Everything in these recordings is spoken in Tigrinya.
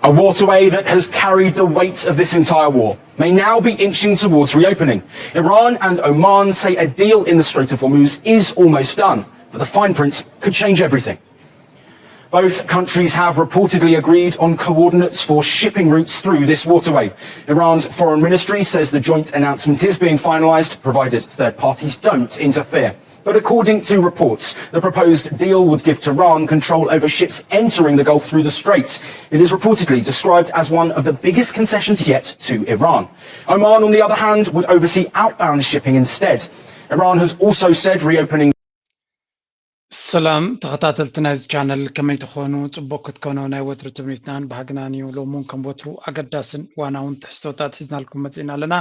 A waterway that has carried the weight of this entire war may now be inching towards reopening. Iran and Oman say a deal in the Strait of Hormuz is almost done, but the fine print could change everything. Both countries have reportedly agreed on coordinates for shipping routes through this waterway. Iran's foreign ministry says the joint announcement is being finalized, provided third parties don't interfere. But according to reports, the proposed deal would give Tehran control over ships entering the Gulf through the Straits. It is reportedly described as one of the biggest concessions yet to Iran. Oman, on the other hand, would oversee outbound shipping instead. Iran has also said reopening ሰላም ተኸታተልቲ ናይዚ ቻነል፣ ከመይ ትኾኑ? ጽቡቕ ክትኮኑ ናይ ወትሩ ትምኒትናን ባህግናን እዩ። ሎሚ እውን ከም ወትሩ ኣገዳስን ዋናውን ትሕዝቶታት ሒዝናልኩም መጺእና ኣለና።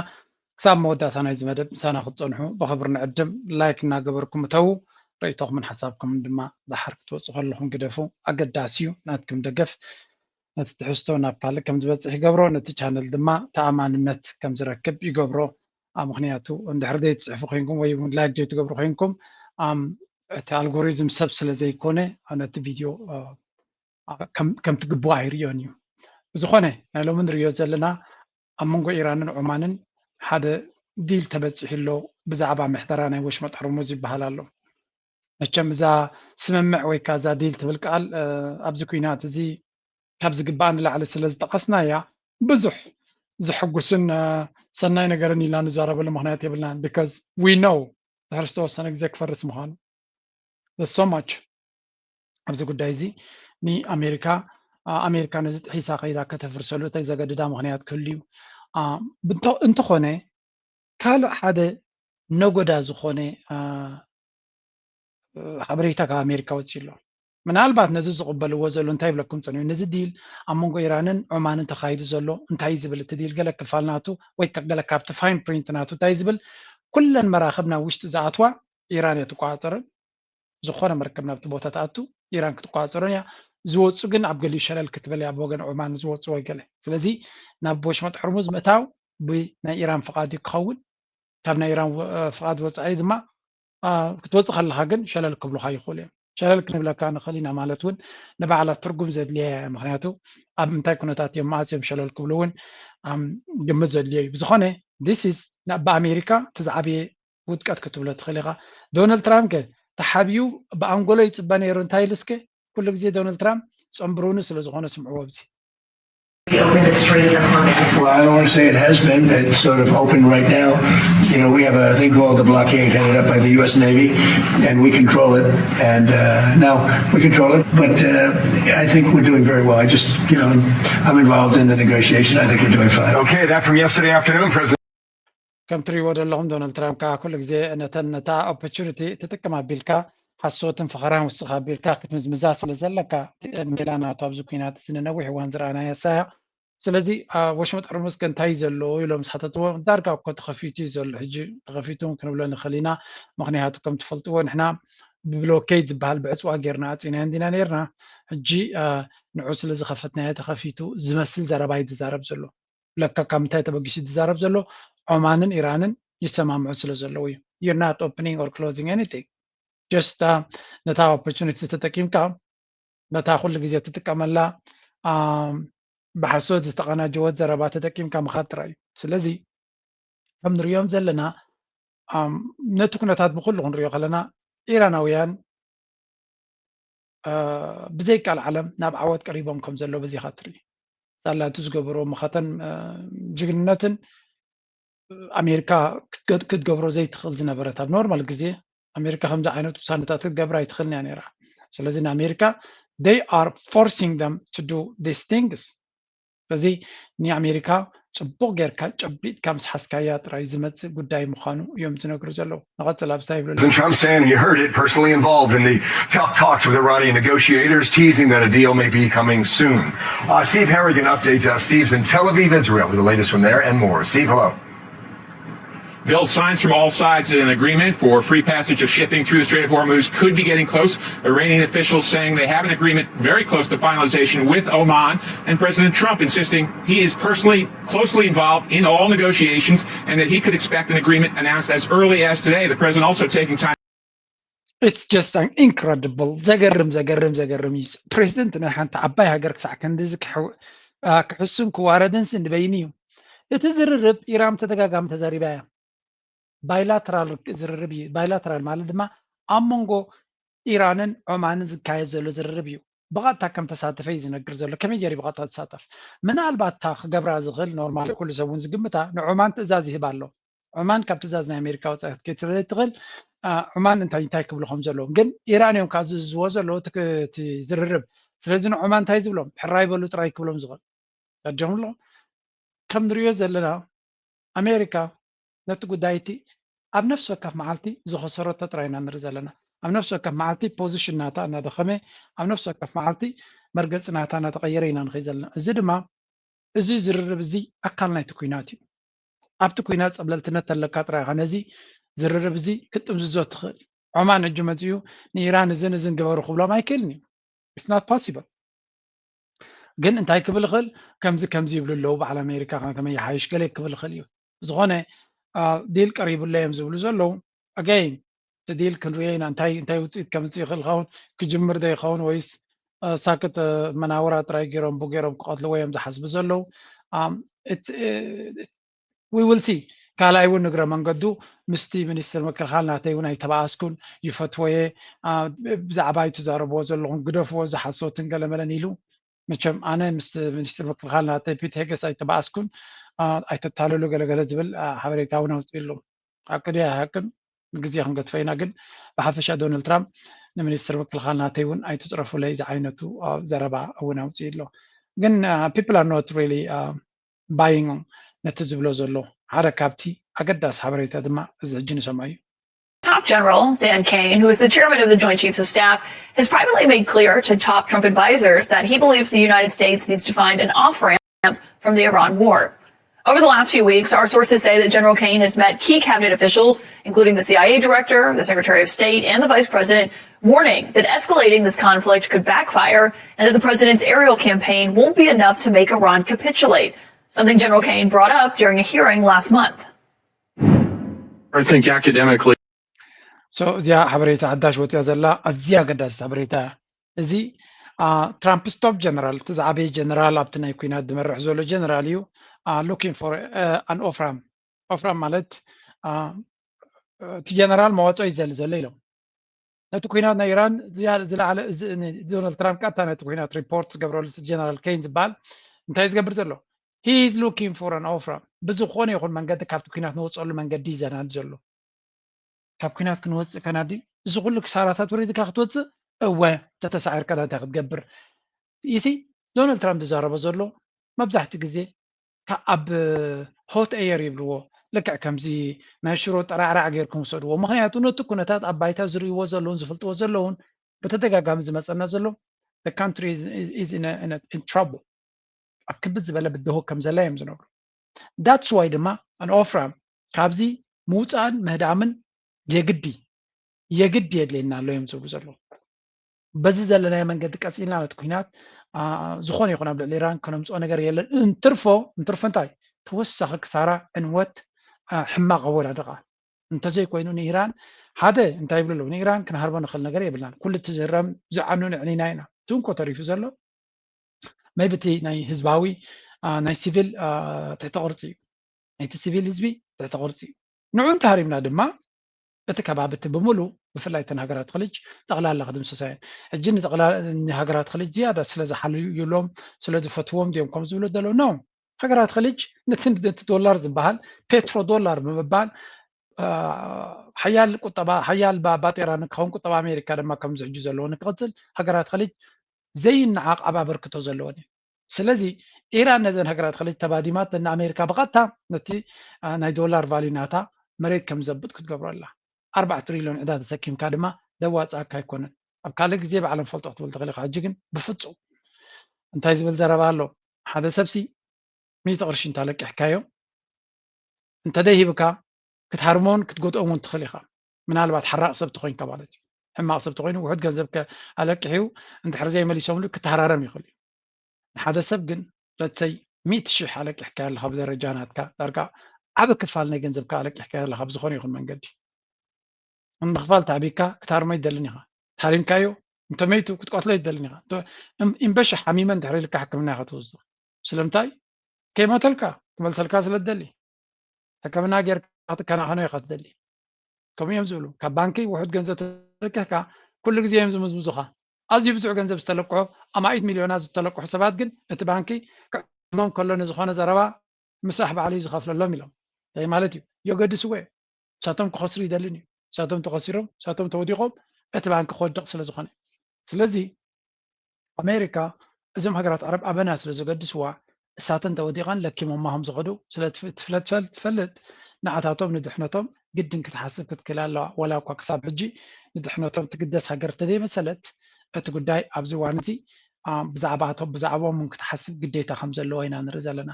ክሳብ መወዳእታ ናይዚ መደብ ምሳና ክትጸንሑ ብኽብሪ ንዕድም። ላይክ እናገበርኩም እተዉ። ርእይቶኹምን ሓሳብኩምን ድማ ደሓር ክትወጹ ከለኹም ግደፉ። ኣገዳሲ እዩ ናትኩም ደገፍ። ነቲ ትሕዝቶ ናብ ካልእ ከም ዝበጽሕ ይገብሮ፣ ነቲ ቻነል ድማ ተኣማንነት ከም ዝረክብ ይገብሮ። ኣብ ምኽንያቱ እንድሕር ዘይትጽሕፉ ኮይንኩም ወይ እውን ላይክ ዘይትገብሩ ኮይንኩም፣ ኣም፣ እቲ ኣልጎሪዝም ሰብ ስለ ዘይኮነ ነቲ ቪድዮ፣ እ፣ ከም- ከምቲ ግቡእ ኣይርእዮን እዩ። ብዝኾነ ናይ ሎሚ ንርእዮ ዘለና ኣብ መንጎ ኢራንን ዑማንን ሓደ ዲል ተበጺሑ ኣሎ ብዛዕባ ምሕደራ ናይ ወሽመጥ ሕርሙዝ ይበሃል ኣሎ። መቸም እዛ ስምምዕ ወይ ከዓ እዛ ዲል ትብል ቃል፣ እ፣ ኣብዚ ኩናት እዚ ካብ ዝግባኣ ንላዕሊ ስለ ዝጠቐስናያ ብዙሕ ዘሐጉስን፣ እ፣ ሰናይ ነገርን ኢልና ንዛረበሉ ምኽንያት የብልናን። Because we know ድሕሪ ዝተወሰነ ግዜ ክፈርስ ምዃኑ። There's so much ኣብዚ ጉዳይ እዚ ንኣሜሪካ፣ እ፣ ኣሜሪካ ነዚ ጥሒሳ ከይዳ ከተፍርሰሉ እንታይ ዘገድዳ ምኽንያት ክህሉ እዩ? እ፣ ብንቶ- እንተኾነ ካልእ ሓደ ነጎዳ ዝኾነ፣ እ፣ ሓበሬታ ካብ ኣሜሪካ ወፂኡ ኣሎ። ምናልባት ነዚ ዝቕበልዎ ዘሎ እንታይ ይብለኩም ፀኒሑ፣ ነዚ ዲል ኣብ መንጎ ኢራንን ዑማንን ተኻይዱ ዘሎ እንታይ እዩ ዝብል፣ እቲ ዲል ገለ ክፋል ናቱ ወይ ከ- ገለ ካብቲ ፋይን ፕሪንት ናቱ እንታይ እዩ ዝብል፣ ኩለን መራኽብ ናብ ውሽጢ ዝኣትዋ ኢራን እያ ትቆፃፀረን፣ ዝኾነ መርከብ ናብቲ ቦታ ትኣቱ ኢራን ክትቆፃፀሮን እያ። ዝወፁ ግን ኣብ ገሊኡ ሸለል ክትብል እያ፣ ኣብ ወገን ዑማን ዝወፁ ወይ ገለ። ስለዚ ናብ ወሽመጥ ሕርሙዝ ምእታው ብናይ ኢራን ፍቓድ እዩ ክኸውን። ካብ ናይ ኢራን ወ- ፍቓድ ወፃኢ ድማ፣ ኣ፣ ክትወፅእ ከለኻ ግን ሸለል ክብሉኻ ይኽእሉ እዮም። ሸለል ክንብለካ ንኽእል ኢና ማለት እውን ንባዕላ ትርጉም ዘድልያ እያ። ምኽንያቱ ኣብ ምንታይ ኩነታት እዮም፣ መዓስ እዮም ሸለል ክብሉ እውን፣ ኣም፣ ግምት ዘድልዮ እዩ። ብዝኾነ this is ና- ብኣሜሪካ እቲ ዝዓበየ ውድቀት ክትብሎ ትኽእል ኢኻ። ዶናልድ ትራምፕ ከ ተሓቢኡ ብኣንጎሎ ይፅበ ነይሩ። እንታይ ኢሉ እስከ? ኩሉ ግዜ ዶናልድ ትራምፕ ፀንብሩኒ ስለ ዝኾነ ስምዕዎ ኣብዚ። Over the Strait of Hormuz. Well, I don't want to say it has been. It's sort of open right now. You know, we have a thing called the blockade headed up by the U S Navy, and we control it. And uh, now we control it, but uh, I think we're doing very well. I just, you know, I'm involved in the negotiation. I think we're doing fine. Okay, that from yesterday afternoon, President. ከም ትሪእዎ ዘለኹም ዶናልድ ትራምፕ ከዓ ኩሉ ግዜ ነተን ነታ ኦፖርቹኒቲ ትጥቀም ኣቢልካ ሓሶትን ፈኸራን ውስኻ ኣቢልካ ክትምዝምዛ ስለ ዘለካ፣ ሜላ ናቱ ኣብዚ ኩናት እዚ ንነዊሕ እዋን ዝረኣናያ እሳ እያ። ስለዚ፣ አ፣ ወሽመጥ ሕርሙዝ ከ እንታይ እዩ ዘሎ ኢሎም ምስ ሓተትዎ፣ ዳርጋ እኮ ተኸፊቱ እዩ ዘሎ። ሕጂ ተኸፊቱ እውን ክንብሎ ንኽእል ኢና። ምኽንያቱ ከም ትፈልጥዎ ንሕና ብብሎኬድ ዝበሃል ብዕፅዋ ጌርና ኣፂናዮ እንዲና ነይርና። ሕጂ፣ አ፣ ንዑ ስለ ዝኸፈትናዮ ተኸፊቱ ዝመስል ዘረባ እዩ ዝዛረብ ዘሎ። ለካ ካብ ምንታይ ተበጊሱ ዝዛረብ ዘሎ? ዖማንን ኢራንን ይሰማምዑ ስለ ዘለዉ እዩ። You're not opening or closing anything. Just ነታ ኦፖርቹኒቲ ተጠቂምካ፣ ነታ ኩሉ ግዜ ትጥቀመላ ብሓሶት ዝተቐናጀወት ዘረባ ተጠቂምካ ምኻድ ጥራይ እዩ። ስለዚ ከም ንሪኦም ዘለና፣ ነቲ ኩነታት ብኩሉ ክንሪኦ ከለና ኢራናውያን ብዘይ ቃል ዓለም ናብ ዓወት ቀሪቦም ከም ዘሎ በዚኻ ትርኢ። ሳላ እቲ ዝገበሮ መኸተን ጅግንነትን ኣሜሪካ ክትገብሮ ዘይትኽእል ዝነበረት፣ ኣብ ኖርማል ግዜ ኣሜሪካ ከምዚ ዓይነት ውሳነታት ክትገብር ኣይትኽእልን እያ ነይራ። ስለዚ ንኣሜሪካ they are forcing them to do these things። ስለዚ ንኣሜሪካ ጽቡቕ ጌርካ ጨቢጥካ ምስ ሓዝካያ ጥራይ ዝመጽእ ጉዳይ ምዃኑ እዮም ዝነግሩ ዘለዉ። ንቐጽል ኣብዛ ይብሉ ኣለዉ። President Trump saying he heard it, personally involved in the tough talks with Iranian negotiators, teasing that a deal may be coming soon. Uh, Steve Harrigan updates us. Steve's in Tel Aviv, Israel, with the latest from there and more. Steve, hello. Bill, signs from all sides in an agreement for free passage of shipping through the Strait of Hormuz could be getting close. Iranian officials saying they have an agreement very close to finalization with Oman, and President Trump insisting he is personally closely involved in all negotiations and that he could expect an agreement announced as early as today. The president also taking time. It's just an incredible፣ ዘገርም ዘገርም ዘገርም እዩ። ፕሬዚደንት ናይ ሓንቲ ዓባይ ሃገር ክሳዕ ክንድዚ ክሕው- ክሕሱን ክዋረድንስ ንበይኑ እዩ። እቲ ዝርርብ ኢራን ተደጋጋሚ ተዛሪባ እያ። ባይላተራል ዝርርብ እዩ። ባይላተራል ማለት ድማ ኣብ መንጎ ኢራንን ዖማንን ዝካየድ ዘሎ ዝርርብ እዩ። ብቐጥታ ከም ተሳተፈ እዩ ዝነግር ዘሎ። ከመይ ገይሩ ብቐጥታ ዝሳተፍ? ምናልባት እታ ክገብራ ዝኽእል ኖርማል ኩሉ ሰብ እውን ዝግምታ ንዖማን ትእዛዝ ይህብ ኣሎ። ዖማን ካብ ትእዛዝ ናይ ኣሜሪካ ወፃኢ ክትከይድ ስለ ዘይትኽእል ዖማን እንታይ እንታይ ክብሉ ከም ዘለዎም ግን ኢራን እዮም ካብ ዝዝዎ ዘለዉ እቲ ዝርርብ። ስለዚ ንዖማን እንታይ ዝብሎም ሕራይ በሉ ጥራይ ክብሎም ዝኽእል ቀዲሙ ኣሎ። ከም ንሪኦ ዘለና ኣሜሪካ ነቲ ጉዳይ እቲ ኣብ ነፍሲ ወከፍ መዓልቲ ዝኸሰረቶ ጥራይ ኢና ንርኢ ዘለና። ኣብ ነፍሲ ወከፍ መዓልቲ ፖዚሽን ናታ እናደኸመ ኣብ ነፍሲ ወከፍ መዓልቲ መርገፂ ናታ እናተቐየረ ኢና ንኸይ ዘለና። እዚ ድማ እዚ ዝርርብ እዚ ኣካል ናይቲ ኩናት እዩ። ኣብቲ ኩናት ፀብለልትነት ተለካ ጥራይ ኢኻ ነዚ ዝርርብ እዚ ክትጥምዝዞ ትኽእል። ዖማን ሕጂ መፅኡ ንኢራን እዝን እዝን ግበሩ ክብሎም ኣይክእልን እዩ። It's not possible። ግን እንታይ ክብል ይኽእል? ከምዚ ከምዚ ይብሉ ኣለዉ በዓል ኣሜሪካ ከመይ ይሓይሽ ገለ ክብል ይኽእል እዩ። ዝኾነ ዲል ቀሪቡለ እዮም ዝብሉ ዘለዉ። ኣገይን እቲ ዲል ክንሪኦ ኢና እንታይ እንታይ ውፅኢት ከምፅእ ይኽእል ይኸውን ክጅምር ዶ ይኸውን ወይስ ሳክት መናውራ ጥራይ ገይሮም ብገይሮም ክቐትልዎ እዮም ዝሓስቡ ዘለዉ። We will see። ካልኣይ እውን ንግረ መንገዱ ምስቲ ሚኒስትር ምክልኻል ናተይ እውን ኣይተባኣስኩን ይፈትወየ ብዛዕባ ኣይትዛረብዎ ዘለኹም ግደፍዎ ዝሓሶትን ገለመለን ኢሉ። መቸም ኣነ ምስ ሚኒስትር ምክልኻል ናተይ ፒት ሄገስ ኣይተባኣስኩን ኣይተታልሉ ገለገለ ዝብል ሓበሬታ እውን ኣውፅኡ ኣሎ። ሓቂ ድያ ኣይሓቅን ግዜ ክንገድፎ ኢና። ግን ብሓፈሻ ዶናልድ ትራምፕ ንሚኒስትር ምክልኻል ናተይ እውን ኣይትፅረፉለይ ዝዓይነቱ ዘረባ እውን ኣውፅኡ ኣሎ። ግን people are not really buying ነቲ ዝብሎ ዘሎ ሓደ ካብቲ ኣገዳሲ ሓበሬታ ድማ እዚ ሕጂ ንሰምዖ እዩ። Top General Dan Caine, who is the chairman of the Joint Chiefs of Staff, has privately made clear to top Trump advisors that he believes the United States needs to find an off ramp from the Iran war. Over the last few weeks, our sources say that General Caine has met key cabinet officials, including the C I A director, the Secretary of State, and the vice president, warning that escalating this conflict could backfire and that the president's aerial campaign won't be enough to make Iran capitulate, something General Caine brought up during a hearing last month. I think academically. So እዚኣ ሓበሬታ ሓዳሽ ወፅያ ዘላ ኣዝያ ኣገዳሲት ሓበሬታ እያ። እዚ ትራምፕስ ቶፕ ጀነራል እቲ ዝዓበየ ጀነራል ኣብቲ ናይ ኩናት ዝመርሕ ዘሎ ጀነራል እዩ። Looking for an off ramp. Off ramp ማለት እቲ ጀነራል መዋፅኦ ይዘሊ ዘሎ ኢሎም ነቲ ኩናት ናይ ኢራን ዝለዓለ እዚ ዶናልድ ትራምፕ ቀጥታ ነቲ ኩናት ሪፖርት ዝገብረሉ እቲ ጀነራል ኬን ዝበሃል እንታይ ዝገብር ዘሎ he is looking for an off ramp ብዝኾነ ይኹን መንገዲ ካብቲ ኩናት ንወፀሉ መንገዲ ይዘናድ ዘሎ ካብ ኩናት ክንወፅእ ከናዲ እዚ ኩሉ ክሳራታት ወሪድካ ክትወፅእ እወ ተተሳዒርካ እንታይ ክትገብር ኢሲ ዶናልድ ትራምፕ ዝዛረቦ ዘሎ መብዛሕትኡ ግዜ ኣብ ሆት ኤየር ይብልዎ ልክዕ ከምዚ ናይ ሽሮ ጠራዕራዕ ጌርኩም ውሰድዎ ምክንያቱ ነቲ ኩነታት ኣብ ባይታ ዝርእይዎ ዘለውን ዝፈልጥዎ ዘለውን ብተደጋጋሚ ዝመፀና ዘሎ country is in trouble ኣብ ክብድ ዝበለ ብድሆ ከም ዘላ እዮም ዝነግሩ that's why ድማ an off ramp ካብዚ ምውፃእን ምህዳምን የግዲ የግዲ የድልየና ኣሎ እዮም ዝብሉ ዘለዉ በዚ ዘለናዮ መንገዲ ቀፂልና ነቲ ኩናት ዝኾነ ይኹን ኣብ ልዕሊ ኢራን ከነምፅኦ ነገር የለን እንትርፎ እንትርፎ እንታይ ተወሳኺ ክሳራ ዕንወት ሕማቕ ኣወዳድቓ እንተዘይኮይኑ ንኢራን ሓደ እንታይ ይብሉ ኣለዉ ንኢራን ክንሃርቦ ንኽእል ነገር የብልናን ኩሉ እቲ ዝህረም ዝዓኑ ንዕኒና ኢና እቲ እንኮ ተሪፉ ዘሎ maybe እቲ ናይ ህዝባዊ ናይ ሲቪል ትሕተ ቅርፂ እዩ ናይቲ ሲቪል ህዝቢ ትሕተ ቅርፂ እዩ ንዑ እንተሃሪምና ድማ እቲ ከባቢ እቲ ብምሉ ብፍላይ እተን ሃገራት ክልጅ ጠቕላላ ክድምሰሳ እየን ሕጂ ንሃገራት ክልጅ ዝያዳ ስለ ዝሓልዩሎም ስለ ዝፈትዎም ድዮም ከም ዝብሉ ዘለዉ no ሃገራት ክልጅ ነቲ ዶላር ዝበሃል ፔትሮ ዶላር ብምባል ሓያል ቁጠባ ሓያል ባጤራ ንክኸውን ቁጠባ ኣሜሪካ ድማ ከምዚ ሕጂ ዘለዎ ንክቕፅል ሃገራት ክልጅ ዘይነዓቕ ኣብ ኣበርክቶ ዘለወን እዩ ስለዚ ኢራን ነዘን ሃገራት ክልጅ ተባዲማት ንኣሜሪካ ብቐጥታ ነቲ ናይ ዶላር ቫልዩ ናታ መሬት ከም ዘብጥ ክትገብሮ ኣላ ኣርባዕ ትሪልዮን ዕዳ ተሰኪምካ ድማ ዘዋፅኣካ ኣይኮነን ኣብ ካልእ ግዜ ባዕሎም ፈልጦ ክትብል ትኽእል ኢኻ ሕጂ ግን ብፍፁም እንታይ ዝብል ዘረባ ኣሎ ሓደ ሰብሲ ሚእቲ ቅርሺ እንተለቂሕካዮ እንተደይሂብካ ክትሃርሞን ክትጎድኦን እውን ትኽእል ኢኻ ምናልባት ሓራቕ ሰብ ተኾይንካ ማለት እዩ ሕማቕ ሰብ ተኾይኑ ውሑድ ገንዘብ ኣለቂሑ እንድሕር ዘይመሊሶምሉ ክተሃራረም ይኽእል እዩ ንሓደ ሰብ ግን ለትሰይ ሚእቲ ሽሕ ኣለቂሕካ ኣለኻ ብደረጃ ናትካ ዳርጋ ዓብ ክፋል ናይ ገንዘብካ ኣለቂሕካ ኣለኻ ብዝኾነ ይኹን መንገዲ ንምኽፋል ተዓቢካ ክትሃርሞ ይደልን ኢኻ ታሪምካዮ እንተመይቱ ክትቀትሎ ይደልን ኢኻ ኢምበሻ ሓሚመ እንድሕር ኢልካ ሕክምና ኢኻ ትወስዶ ስለምንታይ? ከይሞተልካ ክመልሰልካ ስለ ትደሊ፣ ሕክምና ጌርካ ክትከናኸኖ ኢኻ ትደሊ። ከምኡ እዮም ዝብሉ። ካብ ባንኪ ውሑድ ገንዘብ ተልክሕካ ኩሉ ግዜ እዮም ዝምዝምዙኻ። ኣዝዩ ብዙሕ ገንዘብ ዝተለቅሑ፣ ኣማኢት ሚልዮናት ዝተለቅሑ ሰባት ግን እቲ ባንኪ ክዕድሞም ከሎ ንዝኾነ ዘረባ ምሳሕ ባዕሉ እዩ ዝኸፍለሎም ኢሎም። እንታይ ማለት እዩ? የገድስዎ እዮም። ንሳቶም ክኸስሩ ይደልን እዩ። ንሳቶም ተኸሲሮም፣ ንሳቶም ተወዲቖም፣ እቲ ባንኪ ክወድቕ ስለ ዝኾነ። ስለዚ ኣሜሪካ እዞም ሃገራት ዓረብ ኣበና ስለ ዘገድስዋ፣ እሳተን ተወዲቐን ለኪሞማ ከም ዝኸዱ ስለ ትፍ-፣ ትፍለጥ፣ ትፈልጥ፣ ንዓታቶም ንድሕነቶም ግድን ክትሓስብ ክትክእል ኣለዋ። ወላ እኳ ክሳብ ሕጂ ንድሕነቶም ትግደስ ሃገር እንተዘይመሰለት፣ እቲ ጉዳይ ኣብዚ እዋን እዚ፣ አ፣ ብዛዕባቶም፣ ብዛዕባኦም እውን ክትሓስብ ግዴታ ከም ዘለዎ ኢና ንርኢ ዘለና።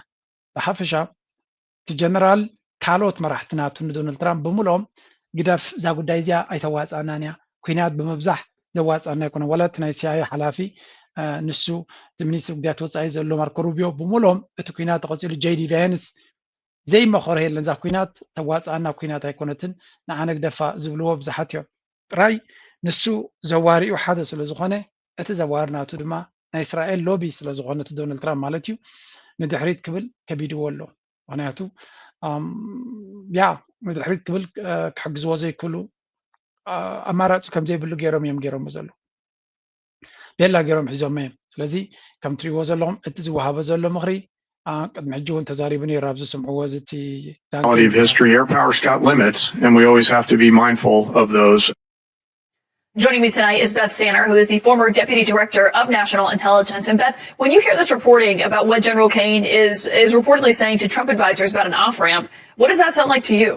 ብሓፈሻ እቲ ጀነራል ካልኦት መራሕቲ ናቱ ንዶናልድ ትራምፕ ብምልኦም፣ ግደፍ፣ እዛ ጉዳይ እዚኣ ኣይተዋፅኣናን እያ፣ ኩናት ብምብዛሕ ዘዋፅኣና ኣይኮነን። ዋላ እቲ ናይ ሲኣይኤ ሓላፊ፣ አ፣ ንሱ፣ እቲ ሚኒስትር ጉዳያት ወፃኢ ዘሎ ማርኮ ሩቢዮ ብምልኦም፣ እቲ ኩናት ተቐፂሉ፣ ጄዲ ቫንስ ዘይመኸሮ የለን፣ እዛ ኩናት ተዋፅኣና ኩናት ኣይኮነትን፣ ንዓ ንግደፋ ዝብልዎ ብዙሓት እዮም። ጥራይ ንሱ ዘዋሪኡ ሓደ ስለ ዝኾነ፣ እቲ ዘዋሪ ናቱ ድማ ናይ እስራኤል ሎቢ ስለ ዝኾነ፣ እቲ ዶናልድ ትራምፕ ማለት እዩ፣ ንድሕሪት ክብል ከቢድዎ ኣሎ። ምኽንያቱ፣ ኣም፣ ያ፣ ንድሕሪት ክብል፣ እ፣ ክሕግዝዎ ዘይክእሉ፣ እ፣ ኣማራፂ ከም ዘይብሉ ገይሮም እዮም ገይሮምዎ ዘለዉ። ቤላ ገይሮም ሒዞሞ እዮም። ስለዚ ከም ትሪእዎ ዘለኹም፣ እቲ ዝወሃቦ ዘሎ ምኽሪ፣ አ፣ ቅድሚ ሕጂ እውን ተዛሪቡ ነይሩ፣ ኣብዚ ስምዕዎ፣ እዚ እቲ quality of history, air power's got limits, and we always have to be mindful of those. Joining me tonight is Beth Sanner, who is the former deputy director of national intelligence. And Beth, when you hear this reporting about what General Cain is is reportedly saying to Trump advisors about an off ramp, what does that sound like to you?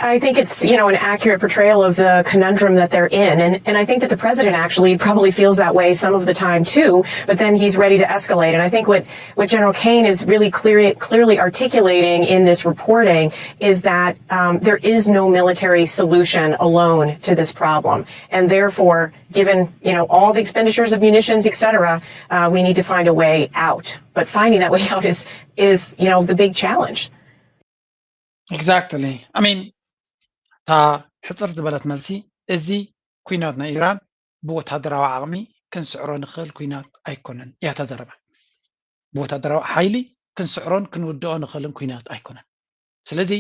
I think it's, you know, an accurate portrayal of the conundrum that they're in. And, and I think that the president actually probably feels that way some of the time too, but then he's ready to escalate. And I think what, what General Cain is really clear, clearly articulating in this reporting is that um, there is no military solution alone to this problem. And therefore, given, you know, all the expenditures of munitions, et cetera, uh, we need to find a way out. But finding that way out is, is, you know, the big challenge. Exactly. I mean፣ እታ ሕፅር ዝበለት መልሲ፣ እዚ ኩናት ናይ ኢራን ብወታደራዊ ዓቕሚ ክንስዕሮ ንኽእል ኩናት ኣይኮነን እያ እታ ዘረባ። ብወታደራዊ ሓይሊ ክንስዕሮን ክንውድኦ ንኽእልን ኩናት ኣይኮነን። ስለዚ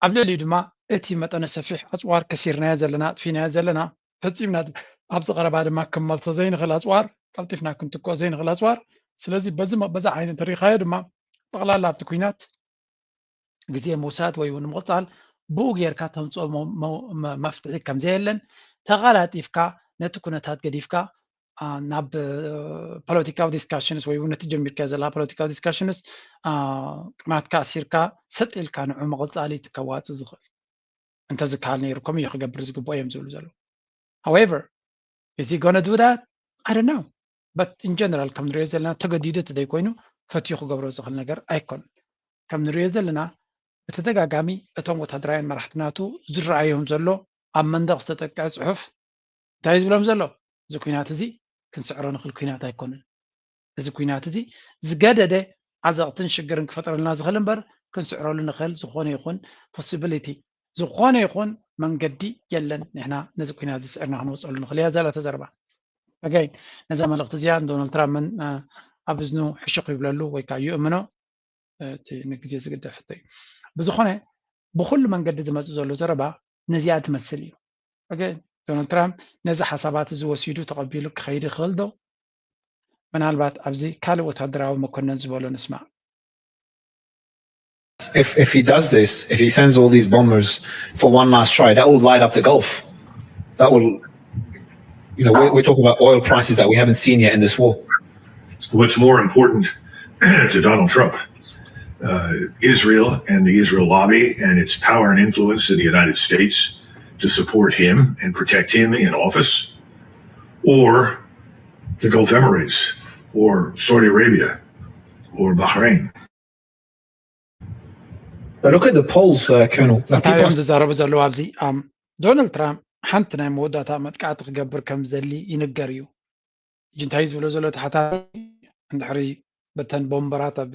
ኣብ ልዕሊኡ ድማ እቲ መጠነ ሰፊሕ ኣፅዋር ከሲርናዮ ዘለና፣ ኣጥፊናዮ ዘለና፣ ፈፂምና፣ ኣብዚ ቀረባ ድማ ክንመልሶ ዘይንኽእል ኣፅዋር፣ ቀልጢፍና ክንትክኦ ዘይንኽእል ኣፅዋር። ስለዚ በዚ መ-፣ በዛ ዓይነት እንተሪኢኻዮ ድማ ጠቕላላ ኣብቲ ኩናት ግዜ ምውሳድ ወይ እውን ምቕፃል ብኡ ጌርካ ተምፅኦ መ-፣ መ-፣ መ-፣ መፍትሒ ከም ዘየለን፣ ተቐላጢፍካ ነቲ ኩነታት ገዲፍካ፣ አ፣ ናብ፣ እ፣ political discussions ወይ እውን ነቲ ጀሚርካዮ ዘለኻ political discussions፣ አ፣ ቅናትካ ኣሲርካ ሰጥ ኢልካ ንዑ ምቕፃል እዩ እቲ ከዋፅእ ዝኽእል። እንተዝከሃል ነይሩ ከምኡ እዩ ክገብር ዝግብኦ እዮም ዝብሉ ዘለዉ። However, is he gonna do that? I don't know. But in general ከም ንሪኦ ዘለና ተገዲዱ እንተዘይኮይኑ ፈትዩ ክገብሮ ዝኽእል ነገር ኣይኮነን። ከም ንሪኦ ዘለና ብተደጋጋሚ እቶም ወታደራውያን መራሕቲ ናቱ ዝረኣዮም ዘሎ ኣብ መንደቕ ዝተጠቅዐ ፅሑፍ እንታይ እዩ ዝብሎም ዘሎ? እዚ ኩናት እዚ ክንስዕሮ ንኽእል ኩናት ኣይኮነን። እዚ ኩናት እዚ ዝገደደ ዓዘቕትን ሽግርን ክፈጥረልና ዝኽእል እምበር ክንስዕረሉ ንኽእል ዝኾነ ይኹን possibility፣ ዝኾነ ይኹን መንገዲ የለን። ንሕና ነዚ ኩናት እዚ ስዒርና ክንወፀሉ ንኽእል እያ ዘላ እታ ዘረባ። Again፣ ነዛ መልእኽቲ እዚኣ ንዶናልድ ትራምፕ መን፣ አ፣ ኣብ እዝኑ ሕሹኽ ይብለሉ ወይ ከዓ ይእምኖ፣ እ፣ እቲ ንግዜ ዝግደፍ ሕቶ እዩ። ብዝኾነ ብኹሉ መንገዲ ዝመፅእ ዘሎ ዘረባ ነዚኣ ትመስል እዩ። Again፣ ዶናልድ ትራምፕ ነዚ ሓሳባት እዚ ወሲዱ ተቐቢሉ ክኸይድ ይኽእል ዶ? ምናልባት ኣብዚ ካልእ ወታደራዊ መኮነን ዝበሎ ንስማዕ። If if he does this, if he sends all these bombers for one last try, that will light up the Gulf. That will, you know, we're, we're talking about oil prices that we haven't seen yet in this war. What's more important to Donald Trump, uh, Israel and the Israel lobby and its power and influence in the United States to support him and protect him in office, or the Gulf Emirates, or Saudi Arabia, or Bahrain? But look at the polls, uh, Colonel. Like, እንታይ people እዮም ዝዛረቡ ዘለዉ ኣብዚ? ኣም፣ ዶናልድ ትራምፕ ሓንቲ ናይ መወዳእታ መጥቃዕቲ ክገብር ከም ዝደሊ ይንገር እዩ። ሕጂ እንታይ እዩ ዝብሎ ዘሎ ተሓታቲ? እንድሕሪ በተን ቦምበራት ኣብ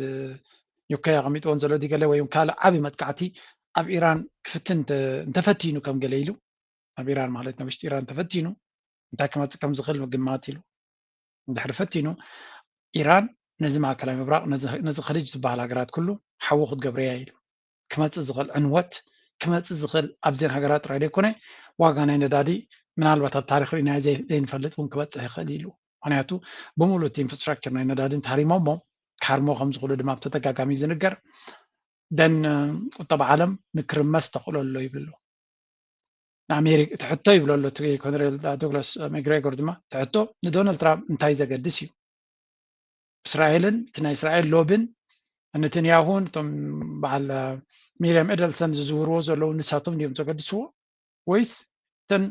ዩኬ ኣቐሚጥዎን ዘሎ ድዩ ገለ ወይ እውን ካልእ ዓቢ መጥቃዕቲ ኣብ ኢራን ክፍትን እንተ-፣ እንተፈቲኑ ከም ገለ ኢሉ፣ ኣብ ኢራን ማለት ናብ ውሽጢ ኢራን እንተፈቲኑ እንታይ ክመፅእ ከም ዝኽእል ምግማት ኢሉ እንድሕሪ ፈቲኑ፣ ኢራን ነዚ ማእከላይ ምብራቕ፣ ነዚ፣ ነዚ ኸሊጅ ዝበሃል ሃገራት ኩሉ ሓዊ ክትገብረያ ኢሉ። ክመጽእ ዝኽእል ዕንወት፣ ክመጽእ ዝኽእል ኣብዘን ሃገራት ጥራይ ዘይኮነ፣ ዋጋ ናይ ነዳዲ ምናልባት ኣብ ታሪኽ ርኢናዮ ዘይ-፣ ዘይንፈልጥ እውን ክበጽሕ ይኽእል ኢሉ። ምኽንያቱ ብምሉእ እቲ ኢንፍራስትራክቸር ናይ ነዳዲ እንተሃሪሞሞ፣ ክሃርሞ ከም ዝኽእሉ ድማ ብተደጋጋሚ ዝንገር። ደን ቁጠባ ዓለም ንክርመስ ተኽእሎ ኣሎ ይብል ኣሎ። ንኣሜሪካ ትሕቶ ይብሎ ኣሎ እቲ ኮነሬል ዶግላስ መግሬጎር ድማ ትሕቶ ንዶናልድ ትራምፕ እንታይ ዘገድስ እዩ? እስራኤልን እቲ ናይ እስራኤል ሎብን ነተንያሁን እቶም በዓል ሚርያም ኤደልሰን ዝዝውርዎ ዘለዉ ንሳቶም ድዮም ዘገድስዎ? ወይስ እተን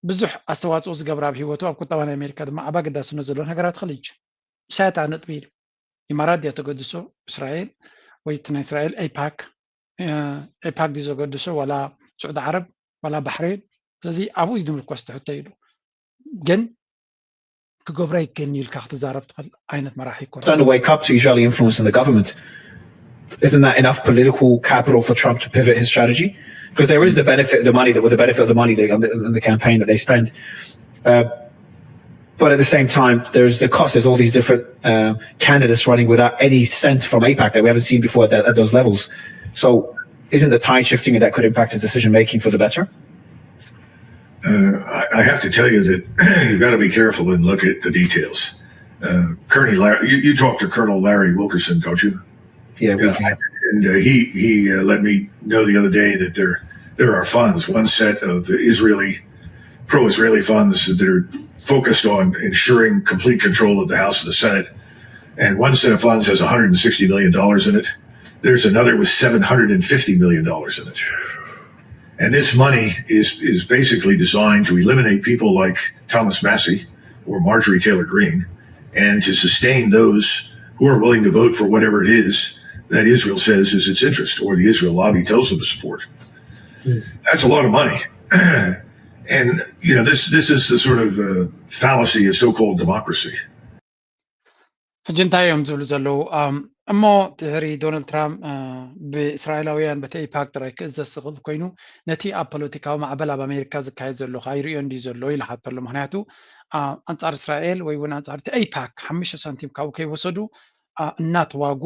ብዙሕ ኣስተዋፅኦ ዝገብራ ኣብ ህይወቱ ኣብ ቁጠባ ናይ ኣሜሪካ ድማ ዓባ ግዳስነት ዘለዎን ሃገራት ኸሊጅ? እሳያት ነጥቢ ኢሉ። ኢማራት ድያ ተገድሶ እስራኤል ወይ እቲ ናይ እስራኤል ኤፓክ፣ ኤፓክ ድዩ ዘገድሶ ዋላ ስዑዲ ዓረብ ዋላ ባሕሬን? ስለዚ ኣብኡ እዩ ዝምርኮስ ትሕቶ ኢሉ። ግን ክገብሮ ኣይክእልን እዩ ኢልካ ክትዛረብ ትኽእል ዓይነት መራሒ ይኮነ። Starting to wake up to Israeli influence in the government. Isn't that enough political capital for Trump to pivot his strategy? Because there is the benefit of the money that, with the benefit of the money that, and the, and the campaign that they spend. Uh, but at the same time, there's the cost. There's all these different uh, candidates running without any scent from AIPAC that we haven't seen before at, that, at those levels. So isn't the tide shifting and that could impact his decision making for the better? Uh, I, I have to tell you that you've got to be careful and look at the details. Uh, Kearney, Larry, you, you talked to Colonel Larry Wilkerson, don't you? Yeah, we Yeah, can. and uh, he he uh, let me know the other day that there there are funds, one set of Israeli pro-Israeli funds that are focused on ensuring complete control of the House and the Senate, and one set of funds has one hundred sixty million dollars in it. There's another with seven hundred fifty million dollars in it. And this money is is basically designed to eliminate people like Thomas Massie or Marjorie Taylor Greene, and to sustain those who are willing to vote for whatever it is that Israel says is its interest or the Israel lobby tells them to support. That's a lot of money. And you know, this this is the sort of uh, fallacy of so-called democracy. ሕጂ እንታይ እዮም ዝብሉ ዘለዉ? እሞ ድሕሪ ዶናልድ ትራምፕ ብእስራኤላውያን በቲ ኤፓክ ጥራይ ክእዘዝ ዝኽእል ኮይኑ፣ ነቲ ኣብ ፖለቲካዊ ማዕበል ኣብ ኣሜሪካ ዝካየድ ዘሎ ከ ኣይርእዮን ድዩ ዘሎ ኢሉ ሓቶ ኣሎ። ምክንያቱ ኣንጻር እስራኤል ወይ እውን ኣንጻር እቲ ኤፓክ ሓሙሽተ ሳንቲም ካብኡ ከይወሰዱ እናተዋጉ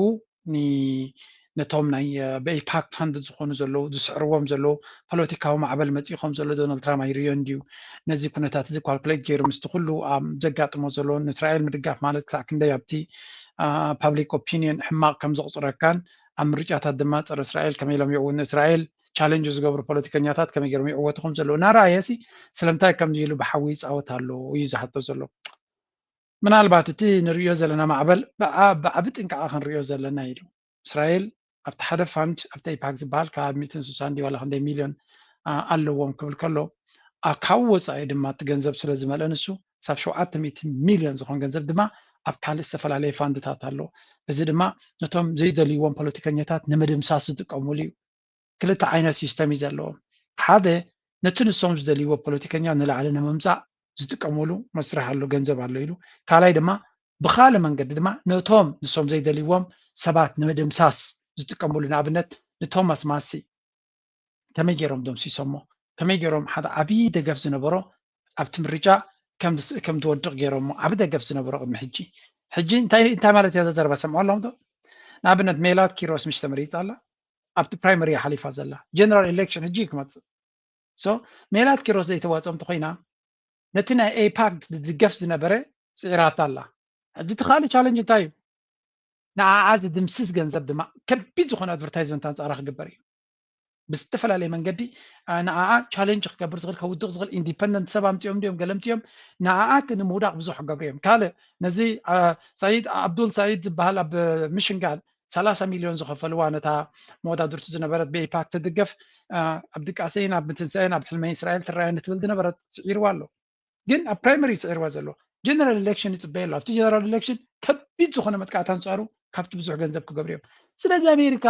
ነቶም ናይ ብኤፓክ ፋንድ ዝኾኑ ዘለዉ ዝስዕርዎም ዘለዉ ፖለቲካዊ ማዕበል መፂኡ ከም ዘሎ ዶናልድ ትራምፕ ኣይርእዮን ድዩ? ነዚ ኩነታት እዚ ኳልኩሌት ገይሩ ምስቲ ኩሉ ዘጋጥሞ ዘሎ ንእስራኤል ምድጋፍ ማለት ክሳዕ ክንደይ ኣብቲ ፓብሊክ ኦፒኒየን ሕማቕ ከም ዘቑፅረካን ኣብ ምርጫታት ድማ ፀረ እስራኤል ከመይ ኢሎም የእውኑ እስራኤል ቻለንጅ ዝገብሩ ፖለቲከኛታት ከመይ ገይሮም ይዕወቱ ከም ዘለዉ እናረኣየ ሲ ስለምንታይ ከምዚ ኢሉ ብሓዊ ይፃወት ኣሎ እዩ ዝሓቶ ዘሎ። ምናልባት እቲ ንርእዮ ዘለና ማዕበል ብዓቢ ጥንቃቐ ክንርእዮ ዘለና ኢሉ። እስራኤል ኣብቲ ሓደ ፋንድ ኣብቲ ኤፓክ ዝበሃል ካብ ሚእትን ስሳን ድዩ ዋላ ክንደይ ሚልዮን ኣለዎም ክብል ከሎ ካብ ወፃኢ ድማ እቲ ገንዘብ ስለ ዝመልአ ንሱ ሳብ ሸውዓተ ሚእቲ ሚልዮን ዝኾን ገንዘብ ድማ ኣብ ካልእ ዝተፈላለየ ፋንድታት ኣሎ። እዚ ድማ ነቶም ዘይደልይዎም ፖለቲከኛታት ንምድምሳስ ዝጥቀሙሉ እዩ። ክልተ ዓይነት ሲስተም እዩ ዘለዎም። ሓደ ነቲ ንሶም ዝደልይዎ ፖለቲከኛ ንላዕሊ ንምምፃእ ዝጥቀሙሉ መስርሕ ኣሎ፣ ገንዘብ ኣሎ ኢሉ። ካልኣይ ድማ ብኻልእ መንገዲ ድማ ነቶም ንሶም ዘይደልይዎም ሰባት ንምድምሳስ ዝጥቀሙሉ፣ ንኣብነት ንቶማስ ማሲ ከመይ ገይሮም ደምሲሶሞ፣ ከመይ ገይሮም ሓደ ዓብዪ ደገፍ ዝነበሮ ኣብቲ ምርጫ ከም ዝወድቕ ገይሮሞ፣ ዓቢ ደገፍ ዝነበሮ ቅድሚ ሕጂ። ሕጂ እንታይ እንታይ ማለት እያ እዛ ዘረባ? ሰምዖ ኣለኹም ዶ? ንኣብነት ሜላት ኪሮስ ምሽ ተመሪጻ ኣላ፣ ኣብቲ ፕራይመሪ እያ ሓሊፋ ዘላ። ጀነራል ኤሌክሽን ሕጂ እዩ ክመጽእ። ሶ ሜላት ኪሮስ ዘይተዋጽኦ እንተኾይና ነቲ ናይ ኤፓክ ዝድገፍ ዝነበረ ስዒራታ ኣላ። ሕጂ እቲ ካልእ ቻለንጅ እንታይ እዩ? ንዓዓ ዝድምስስ ገንዘብ ድማ ከቢድ ዝኾነ ኣድቨርታይዝመንት ኣንጻራ ክግበር እዩ። ብዝተፈላለየ መንገዲ ንዓዓ ቻለንጅ ክገብር ዝኽእል ከውድቕ ዝኽእል ኢንዲፐንደንት ሰብ ኣምፂኦም ድዮም ገለ ምፅኦም ንዓዓ ንምውዳቕ ብዙሕ ክገብሩ እዮም። ካልእ ነዚ ሳይድ ኣብዱል ሳይድ ዝበሃል ኣብ ሚሽንጋን ሰላሳ ሚልዮን ዝኸፈልዋ ነታ መወዳድርቱ ዝነበረት ብኤፓክ ትድገፍ ኣብ ድቃሰይን ኣብ ምትንሳኤን ኣብ ሕልመይ እስራኤል ትረኣየኒ ትብል ዝነበረት ስዒርዋ ኣሎ። ግን ኣብ ፕራይመሪ ስዒርዋ ዘሎ ጀነራል ኤሌክሽን ይፅበየ ኣሎ። ኣብቲ ጀነራል ኤሌክሽን ከቢድ ዝኾነ መጥቃዕቲ ኣንፃሩ ካብቲ ብዙሕ ገንዘብ ክገብሩ እዮም። ስለዚ ኣሜሪካ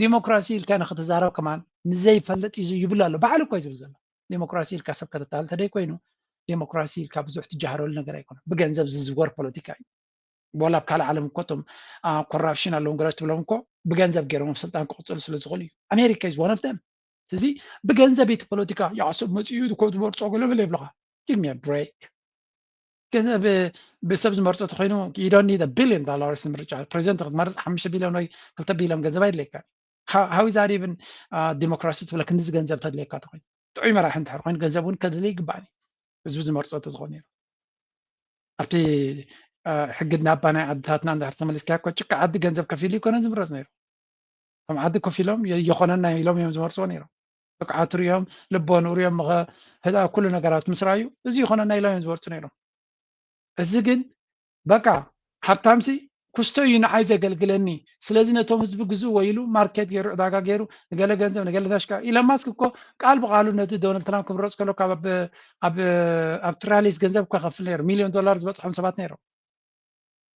ዴሞክራሲ ኢልካ ንክትዛረብ ከማን ንዘይፈልጥ እዩ ይብል ኣሎ። ባዕሉ እኮ እዩ ዝብል ዘሎ። ዴሞክራሲ ኢልካ ሰብ ከተታል እንተደይ ኮይኑ ዴሞክራሲ ኢልካ ብዙሕ ትጃሃረሉ ነገር ኣይኮነን። ብገንዘብ ዝዝወር ፖለቲካ እዩ። ወላ ኣብ ካልእ ዓለም እኮ እቶም ኮራፕሽን ኣለዎም ገለ ትብሎም እኮ ብገንዘብ ገይሮም ኣብ ስልጣን ክቕፅሉ ስለ ዝኽእሉ እዩ። ኣሜሪካ is one of them። ስለዚ ብገንዘብ እቲ ፖለቲካ ያሰብ መፅኡ እኮ ዝመርፆ ገለ በለ ይብልኻ። Give me a break። ብሰብ ዝመርፆ ተኮይኑ you don't need a billion dollars ንምርጫ። ፕሬዚደንት ክትመርፅ ሓሙሽተ ቢልዮን ወይ ክልተ ቢልዮን ገንዘብ ኣይድለካ። How is that even democracy ትብለ? ክንድዚ ገንዘብ ተድለካ ተኮይኑ ጥዑይ መራሒ እንድሕር ኮይኑ ገንዘብ እውን ከድሊ ይግባእ። ህዝቢ ዝመርፆ ተዝኮነ ነይሩ ኣብቲ ሕግድና ኣባ ናይ ዓድታትና እንድሕር ተመሊስካ እኮ ጭቃ ዓዲ ገንዘብ ከፊሉ ይኮነ ዝምረፅ ነይሩ። ከም ዓዲ ኮፍ ኢሎም የኾነና ኢሎም እዮም ዝመርፅዎ ነይሮም። ብቅዓቱ ሪኦም ልቦንኡ ሪኦም ኩሉ ነገራት ምስ ረኣዩ እዚ ይኾነና ኢሎም እዮም ዝመርፁ ነይሮም። እዚ ግን በቃ ሃብታምሲ ኩስቶ እዩ ንዓይ ዘገልግለኒ፣ ስለዚ ነቶም ህዝቢ ግዝእዎ ኢሉ ማርኬት ገይሩ ዕዳጋ ገይሩ ንገለ ገንዘብ ንገለ ታሽካ። ኢለን ማስክ እኮ ቃል ብቃሉ ነቲ ዶናልድ ትራምፕ ክምረፅ ከሎ ካብ ኣብ ትራሊስ ገንዘብ እኮ ይኸፍል ነይሩ። ሚሊዮን ዶላር ዝበፅሖም ሰባት ነይሮም።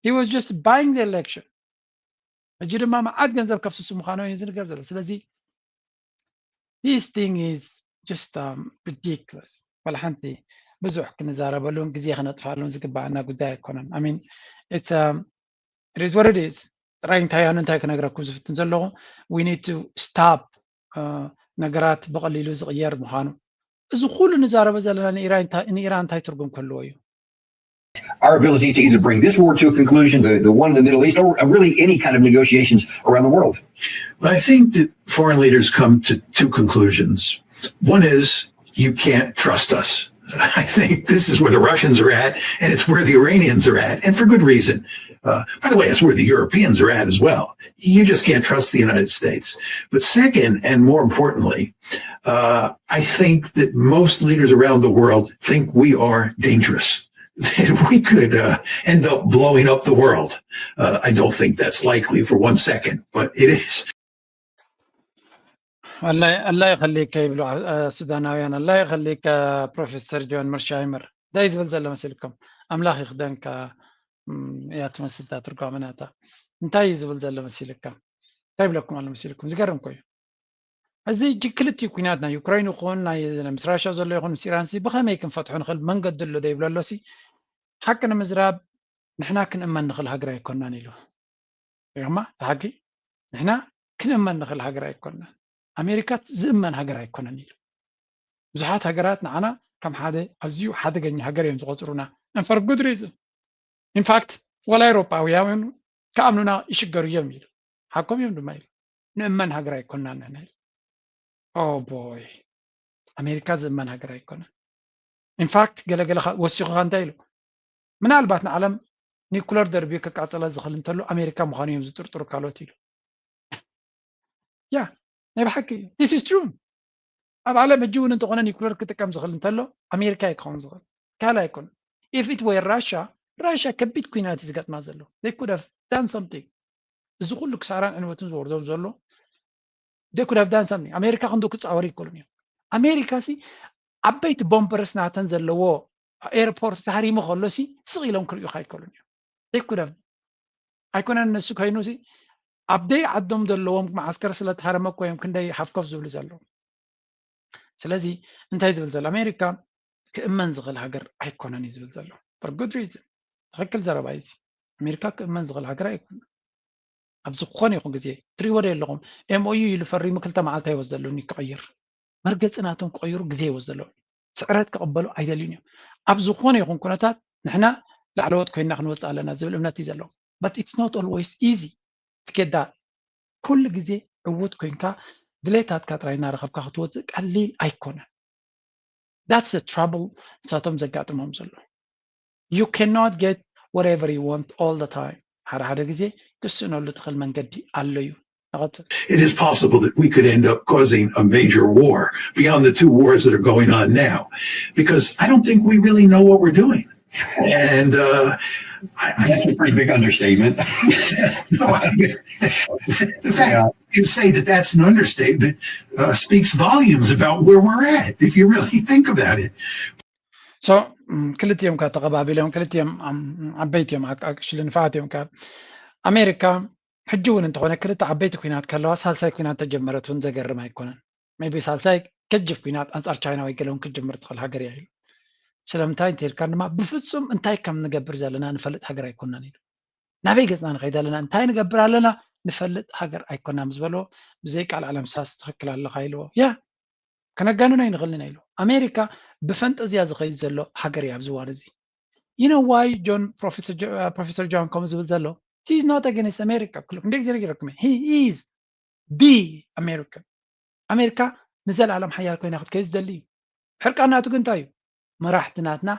He was just buying the election። ሕጂ ድማ መዓት ገንዘብ ከፍስሱ ምዃኑ እዩ ዝንገር ዘሎ። ስለዚ this thing is just ridiculous። ዋላ ሓንቲ ብዙሕ ክንዛረበሉን ግዜ ክነጥፋሉን ዝግባኣና ጉዳይ ኣይኮነን። I mean it's it is what it is። ጥራይ እንታይ ኣነ እንታይ ክነግረኩም ዝፍትን ዘለኹ we need to stop ነገራት ብቐሊሉ ዝቕየር ምዃኑ። እዚ ኩሉ ንዛረበ ዘለና ንኢራን እንታይ ትርጉም ክህልዎ እዩ? Our ability to either bring this war to a conclusion, the, the one in the Middle East, or really any kind of negotiations around the world. But I think that foreign leaders come to two conclusions. One is you can't trust us. I think this is where the Russians are at, and it's where the Iranians are at, and for good reason. Uh, by the way, it's where the Europeans are at as well. You just can't trust the United States. But second, and more importantly, uh, I think that most leaders around the world think we are dangerous. That we could uh, end up blowing up the world. Uh, I don't think that's likely for one second, but it is. ኣላይ ይኸሊከ ይብሉ ሱዳናውያን። ኣላይ ይኸሊከ ፕሮፌሰር ጆን መርሻይመር። እንታይ ዝብል ዘሎ መሲልኩም? ኣምላኽ ይኽደንካ እያ ትመስል እታ ትርጓመ ናታ። እንታይ እዩ ዝብል ዘሎ መሲልካ? እንታይ ይብለኩም ኣሎ መሲልኩም? ዝገርም እኮ እዩ። እዚ እጅግ ክልቲኡ ኩናት ናይ ዩክራይን ይኹን ናይ ምስ ራሻ ዘሎ ይኹን ምስ ኢራን ሲ ብኸመይ ክንፈትሖ ንኽእል መንገዲ ኣሎ ዶ ይብሎ ኣሎ ሲ ሓቂ ንምዝራብ ንሕና ክንእመን ንኽእል ሃገር ኣይኮናን ኢሉ። ሪኦማ እቲ ሓቂ ንሕና ክንእመን ንኽእል ሃገር ኣይኮናን። ኣሜሪካ ዝእመን ሃገር ኣይኮነን ኢሉ። ብዙሓት ሃገራት ንዓና ከም ሓደ ኣዝዩ ሓደገኛ ሃገር እዮም ዝቆፅሩና። And for good reason. In fact ዋላ ኤሮፓውያን ክኣምኑና ይሽገሩ እዮም ኢሉ። ሓቆም እዮም ድማ ኢሉ። ንእመን ሃገር ኣይኮናን ንሕና ኢሉ። Oh boy ኣሜሪካ ዝእመን ሃገር ኣይኮነን። In fact ገለገለ ወሲኹ እንታይ ኢሉ? ምናልባት ንዓለም ኒኩለር ደርብዩ ከቃፀላ ዝኽእል እንተሎ ኣሜሪካ ምዃኑ እዮም ዝጥርጥሩ ካልኦት ኢሉ። ያ ናይ ብሓቂ እዩ። This is true። ኣብ ዓለም ሕጂ እውን እንተኾነ ኒኩለር ክጥቀም ዝኽእል እንተሎ ኣሜሪካ እዩ ክኸውን ዝኽእል ካልእ ኣይኮነን። If it were Russia ራሻ ከቢድ ኩናት እዩ ዝገጥማ ዘሎ። They could have done something። እዚ ኩሉ ክሳራን ዕንወትን ዝወርዶም ዘሎ they could have done something። ኣሜሪካ ክንዱ ክፃወሩ ይክእሉን እዮም። ኣሜሪካ ሲ ዓበይቲ ቦምበርስ ናተን ዘለዎ ኤርፖርት ተሃሪሙ ከሎ ሲ ስቕ ኢሎም ክርእዩካ ኣይክእሉን እዮም። They could have ኣይኮነን ንሱ ኮይኑ ሲ ኣብ ደይ ዓዶም ዘለዎም መዓስከር ስለተሃረመ እኮ እዮም ክንደይ ሃፍኮፍ ዝብሉ ዘለዉ። ስለዚ እንታይ ዝብል ዘሎ ኣሜሪካ ክእመን ዝኽእል ሃገር ኣይኮነን እዩ ዝብል ዘሎ። For good reason። ትኽክል ዘረባ እዩ። ኣሜሪካ ክእመን ዝኽእል ሃገር ኣይኮነን። ኣብ ዝኾነ ይኹን ግዜ ትሪእዎ ዶ ኣለኹም? M O U ኢሉ ፈሪሙ ክልተ መዓልቲ ኣይወስደሉን እዩ ክቕይር። መርገፂ ናቶም ክቕይሩ ግዜ ይወስደሎም። ስዕረት ክቕበሉ ኣይደልዩን እዮም። ኣብ ዝኾነ ይኹን ኩነታት ንሕና ላዕለዎት ኮይንና ክንወፅእ ኣለና ዝብል እምነት እዩ ዘለዎም። But it's not always easy to get that። ኩሉ ግዜ ዕዉት ኮይንካ ድሌታትካ ጥራይ እናረኸብካ ክትወፅእ ቀሊል ኣይኮነን። That's the trouble ንሳቶም ዘጋጥሞም ዘሎ። You cannot get whatever you want all the time። ሓደ ሓደ ግዜ ክስእነሉ ትኽእል መንገዲ ኣሎ እዩ። It is possible that we could end up causing a major war beyond the two wars that are going on now, because I don't think we really know what we're doing. And uh, I, I, That's a pretty big understatement. no, I, the fact you say that that's an understatement uh, speaks volumes about where we're at, if you really think about it. So ክልቲኦም ካ ተቐባቢሎም ክልቲኦም ዓበይቲ እዮም። ኣክሽሊ ንፋዓት እዮም ካብ ኣሜሪካ ሕጂ እውን እንተኾነ ክልተ ዓበይቲ ኩናት ከለዋ ሳልሳይ ኩናት ተጀመረት እውን ዘገርም ኣይኮነን። ቢ ሳልሳይ ከጅፍ ኩናት ኣንፃር ቻይና ወይ ገለውን ክትጅምር ትኽእል ሃገር እያ ኢሉ። ስለምንታይ እንተልካ ድማ ብፍፁም እንታይ ከም ንገብር ዘለና ንፈልጥ ሃገር ኣይኮናን ኢሉ። ናበይ ገፅና ንኸይድ ኣለና እንታይ ንገብር ኣለና ንፈልጥ ሃገር ኣይኮና ምስ በልዎ ብዘይ ቃል ኣለምሳስ ትኽክል ኣለኻ ኢልዎ። ያ ከነጋንን ኣይንኽእልን ኢሉ። ኣሜሪካ ብፈንጠዝያ ዝኸይድ ዘሎ ሃገር እዩ ኣብዚ እዋን እዚ። you know why John Professor Jo- uh, Professor John ከምኡ ዝብል ዘሎ? He is not against America. ኩሉ ክንደይ ግዜ ነጊረኩም እየ። He is the American. ኣሜሪካ ንዘለኣለም ሓያል ኮይና ክትከይድ ዝደሊ እዩ። ሕርቃን ናቱ ግን እንታይ እዩ? መራሕቲ ናትና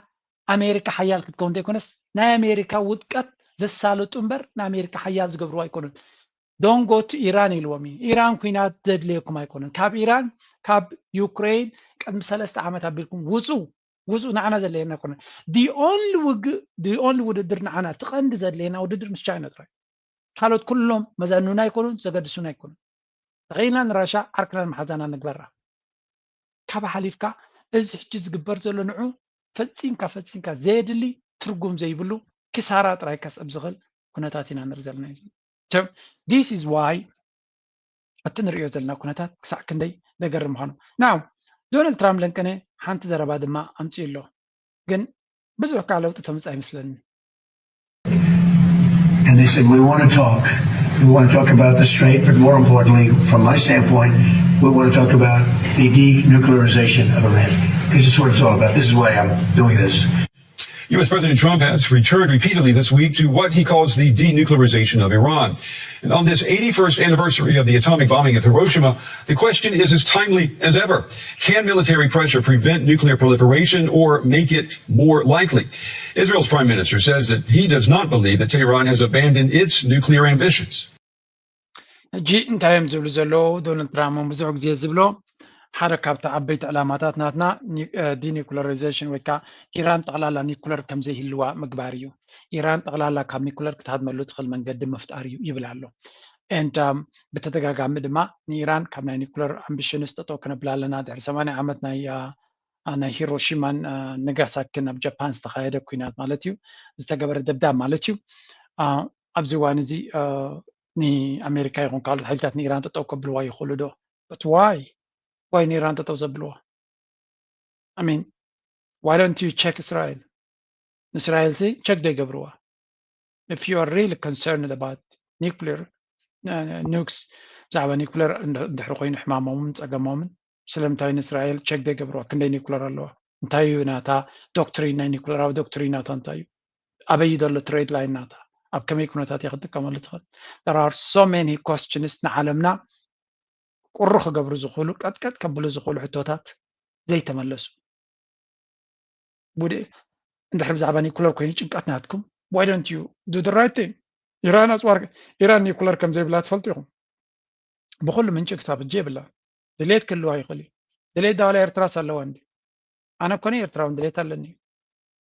ኣሜሪካ ሓያል ክትከውን ዘይኮነስ ናይ ኣሜሪካ ውድቀት ዘሳልጡ እምበር ንኣሜሪካ ሓያል ዝገብርዋ ኣይኮኑን። Don't go to Iran ኢልዎም እዩ። ኢራን ኩናት ዘድልየኩም ኣይኮነን። ካብ ኢራን ካብ ዩክሬን ቅድሚ ሰለስተ ዓመት ኣቢልኩም ውፁ ውፁ፣ ንዓና ዘድልየና ኣይኮነን። The only ውግእ the only ውድድር ንዓና እቲ ቀንዲ ዘድልየና ውድድር ምስ ቻይና ጥራይ። ካልኦት ኩሎም መዘኑና ኣይኮኑን፣ ዘገድሱና ኣይኮኑን። ተኸኢልና ንራሻ ዓርክናን መሓዛና ንግበራ። ካብ ሓሊፍካ እዚ ሕጂ ዝግበር ዘሎ ንዑ ፈፂምካ ፈፂምካ ዘየድሊ ትርጉም ዘይብሉ ክሳራ ጥራይ ከስዕብ ዝኽእል ኩነታት ኢና ንርኢ ዘለና እዩ። This is why እቲ ንሪኦ ዘለና ኩነታት ክሳዕ ክንደይ ዘገርም ምዃኑ። ናው ዶናልድ ትራምፕ ለንቀነ ሓንቲ ዘረባ ድማ ኣምፅኡ ኣሎ፣ ግን ብዙሕ ከዓ ለውጢ ተምፅእ ኣይመስለንን። And they said, we want to talk. We want to talk about the strait, but more importantly, from my standpoint, we want to talk about the denuclearization of Iran. This is what it's all about. This is why I'm doing this. U S President Trump has returned repeatedly this week to what he calls the denuclearization of Iran. And on this eighty-first anniversary of the atomic bombing of Hiroshima, the question is as timely as ever. Can military pressure prevent nuclear proliferation or make it more likely? Israel's prime minister says that he does not believe that Tehran has abandoned its nuclear ambitions. ሕጂ እንታይ እዮም ዝብሉ ዘለዉ? ዶናልድ ትራምፕ ብዙሕ ግዜ ዝብሎ ሓደ ካብቲ ዓበይቲ ዕላማታት ናትና ዲኒኩለራይዜሽን ወይ ከዓ ኢራን ጠቕላላ ኒኩለር ከምዘይህልዋ ምግባር እዩ። ኢራን ጠቕላላ ካብ ኒኩለር ክትሃድመሉ ትኽእል መንገዲ ምፍጣር እዩ ይብል ኣሎ። And ብተደጋጋሚ ድማ ንኢራን ካብ ናይ ኒኩለር ኣምቢሽንስ ጠጠው ክነብላ ኣለና። ድሕሪ ሰማንያ ዓመት ናይ ናይ ሂሮሺማን ነጋሳኪን ኣብ ጃፓን ዝተኻየደ ኩናት ማለት እዩ፣ ዝተገበረ ደብዳብ ማለት እዩ። ኣብዚ እዋን እዚ ንኣሜሪካ ይኹን ካልኦት ሓይልታት ንኢራን ጠጠው ከብልዋ ይኽእሉ ዶ? But why? Why ንኢራን ጠጠው ዘብልዋ? I mean, why don't you check እስራኤል? ንእስራኤል ሲ ቸክ ዶ ይገብርዋ? If you are really concerned about nuclear nukes ብዛዕባ ኒኩለር እንድሕሪ ኮይኑ ሕማሞምን ፀገሞምን ስለምንታይ ንእስራኤል ቸክ ዘይገብርዋ? ክንደይ ኒኩለር ኣለዋ? እንታይ እዩ ናታ ዶክትሪን? ናይ ኒኩለራዊ ዶክትሪን ናታ እንታይ እዩ? ኣበይ ዘሎ ትሬድ ላይን ናታ? ኣብ ከመይ ኩነታት እየ ክትጥቀመሉ ትኽእል? There are so many questions ንዓለምና ቁሪ ክገብሩ ዝኽእሉ ቀጥቀጥ ከብሉ ዝኽእሉ ሕቶታት ዘይተመለሱ። እንድሕር ብዛዕባ ኒኩለር ኮይኑ ጭንቀት ናትኩም why don't you do the right thing? ኢራን ኣፅዋር ኢራን ኒኩለር ከም ዘይብላ ትፈልጡ ኢኹም። ብኩሉ ምንጪ ክሳብ ሕጂ የብላ። ድሌት ክህልዋ ይኽእል እዩ። ድሌት ዳዋላ ኤርትራስ ኣለዋ እንዲ? ኣነ ኮነ ኤርትራውን ድሌት ኣለኒ እዩ።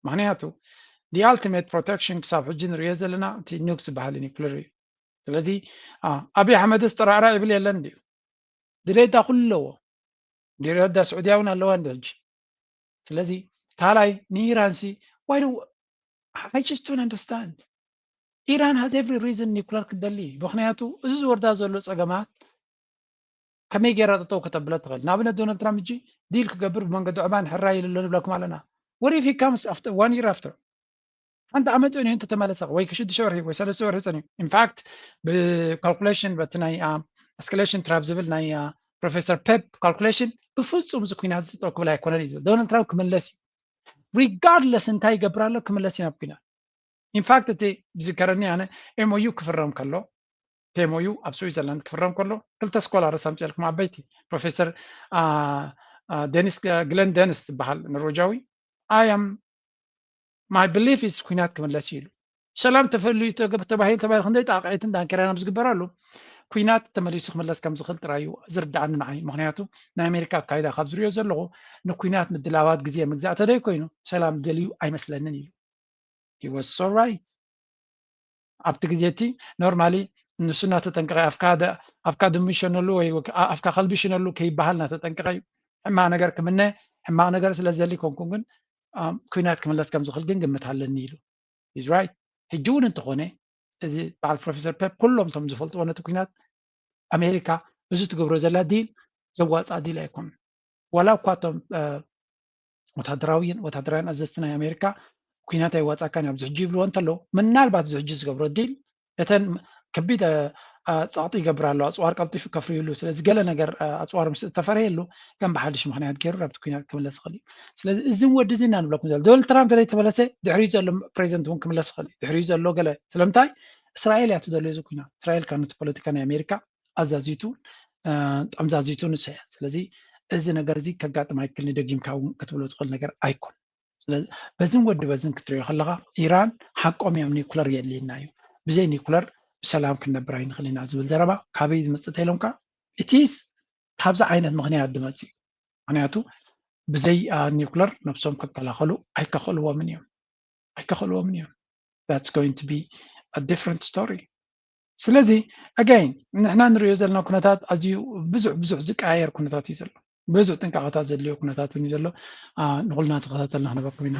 ምክንያቱ the ultimate protection ክሳብ ሕጂ ንሪኦ ዘለና እቲ ኑክስ ዝበሃል ኒኩለር እዩ። ስለዚ ኣብይ ኣሕመድስ ጥራዕራዕ ይብል የለን ድዩ? ድሌት ዳ ኩሉ ኣለዎ። ድሌት ዳ ስዑድያ እውን ኣለዋ እንዲ ሕጂ። ስለዚ ካልኣይ ንኢራን ሲ why do I just don't understand. ኢራን has every reason ኒኩለር ክትደሊ፣ ምክንያቱ እዚ ዝወርዳ ዘሎ ፀገማት ከመይ ገይራ ጠጠው ከተብለ ትኽእል? ንኣብነት ዶናልድ ትራምፕ ሕጂ ዲል ክገብር ብመንገዲ ዑማን ሕራይ ኢሉ ኣሎ ንብለኩም ኣለና። What if he comes after one year after? ሓንቲ ዓመት ፀኒሑ እንተተመለሰ ወይ ክሽዱሽተ ወርሒ ወይ ሰለስተ ወርሒ ፀኒሑ። In fact ብካልኩሌሽን በቲ ናይ እስካሌሽን ትራፕ ዝብል ናይ ፕሮፌሰር ፔፕ ካልኩሌሽን ብፍፁም እዚ ኩናት እዚ ጠው ክብል ኣይኮነን እዩ ዝብል። ዶናልድ ትራምፕ ክምለስ እዩ። ሪጋርድለስ እንታይ ይገብር ኣሎ ክምለስ እዩ ናብ ኩናት። In fact እቲ ዝዝከረኒ ኣነ ኤምኦዩ ክፍረም ከሎ ቴሞዩ ኣብ ስዊዘርላንድ ክፍረም ከሎ ክልተ ስኮላርስ ኣምፅኤልኩም ዓበይቲ ፕሮፌሰር ደኒስ ግለን ደንስ ዝበሃል ኖርዌጃዊ I am my belief is ኩናት ክምለስ እዩ ኢሉ። ሰላም ተፈልዩ ተባሂሉ ተባሂሉ ክንደይ ጣቕዒትን ዳንኬራን ኣብ ዝግበረሉ ኩናት ተመሊሱ ክምለስ ከም ዝኽእል ጥራይ እዩ ዝርድኣኒ ንዓይ። ምክንያቱ ናይ ኣሜሪካ ኣካይዳ ካብ ዝሪኦ ዘለኹ ንኩናት ምድላዋት ግዜ ምግዛእ ተደይ ኮይኑ ሰላም ደልዩ ኣይመስለንን ኢሉ። He was so right። ኣብቲ ግዜ እቲ ኖርማሊ ንሱ እናተጠንቀቐ ኣፍካ ድምሸነሉ ወይ ኣፍካ ከልብሽነሉ ከይበሃል እናተጠንቀቐ እዩ። ሕማቕ ነገር ክምነ ሕማቕ ነገር ስለ ዝደሊ ኮንኩን ግን ኩናት ክምለስ ከም ዝኽእል ግን ግምት ኣለኒ ኢሉ። He's right። ሕጂ እውን እንተኾነ እዚ በዓል ፕሮፌሰር ፔፕ ኩሎም እቶም ዝፈልጥዎ ነቲ ኩናት ኣሜሪካ እዚ ትገብሮ ዘላ ዲል ዘዋፅኣ ዲል ኣይኮኑን። ዋላ እኳ እቶም ወታደራዊን ወታደራውያን ኣዘዝቲ ናይ ኣሜሪካ ኩናት ኣይዋፃካን ኣብዚ ሕጂ ይብልዎ እንተለዉ ምናልባት እዚ ሕጂ ዝገብሮ ዲል እተን ከቢድ ጸቕጢ ይገብር ኣሎ፣ ኣፅዋር ቀልጢፉ ከፍርይሉ። ስለዚ ገለ ነገር ኣፅዋር ምስ እተፈረየሉ ከም ብሓድሽ ምክንያት ገይሩ ናብቲ ኩናት ክምለስ ይኽእል እዩ። ስለዚ እዝን ወዲ እዚ ኢና ንብለኩም ዘሎ። ዶናልድ ትራምፕ ተዘይተመለሰ ድሕሪኡ ዘሎ ፕሬዚደንት እውን ክምለስ ይኽእል እዩ። ድሕሪኡ ዘሎ ገለ ስለምንታይ እስራኤል እያ ትደልዮ እዚ ኩናት። እስራኤል ካብ ነቲ ፖለቲካ ናይ ኣሜሪካ ኣዛዚቱ ጠምዛዚቱ ንሱ እያ። ስለዚ እዚ ነገር እዚ ከጋጥም ኣይክልኒ፣ ደጊምካ እውን ክትብሎ ትኽእል ነገር ኣይኮን። ስለዚ በዝን ወዲ በዝን ክትሪኦ ከለኻ ኢራን ሓቆም እዮም፣ ኒኩለር የድልየና እዩ፣ ብዘይ ኒኩለር ብሰላም ክንነብር ኣይንኽእል ኢና ዝብል ዘረባ ካበይ ዝመፅእ ተኢሎምካ? ኢቲስ ካብዚ ዓይነት ምኽንያት ዝመፅእ እዩ። ምክንያቱ ብዘይ ኒኩለር ነብሶም ክከላኸሉ ኣይከኽእልዎምን እዮም፣ ኣይከኽእልዎምን እዮም። That's going to be a different story። ስለዚ again ንሕና ንሪኦ ዘለና ኩነታት ኣዝዩ ብዙሕ ብዙሕ ዝቀያየር ኩነታት እዩ ዘሎ። ብዙሕ ጥንቃቐታት ዘድልዮ ኩነታት እውን እዩ ዘሎ። ንኩልና ተኸታተልና ክነበኩም ኢና።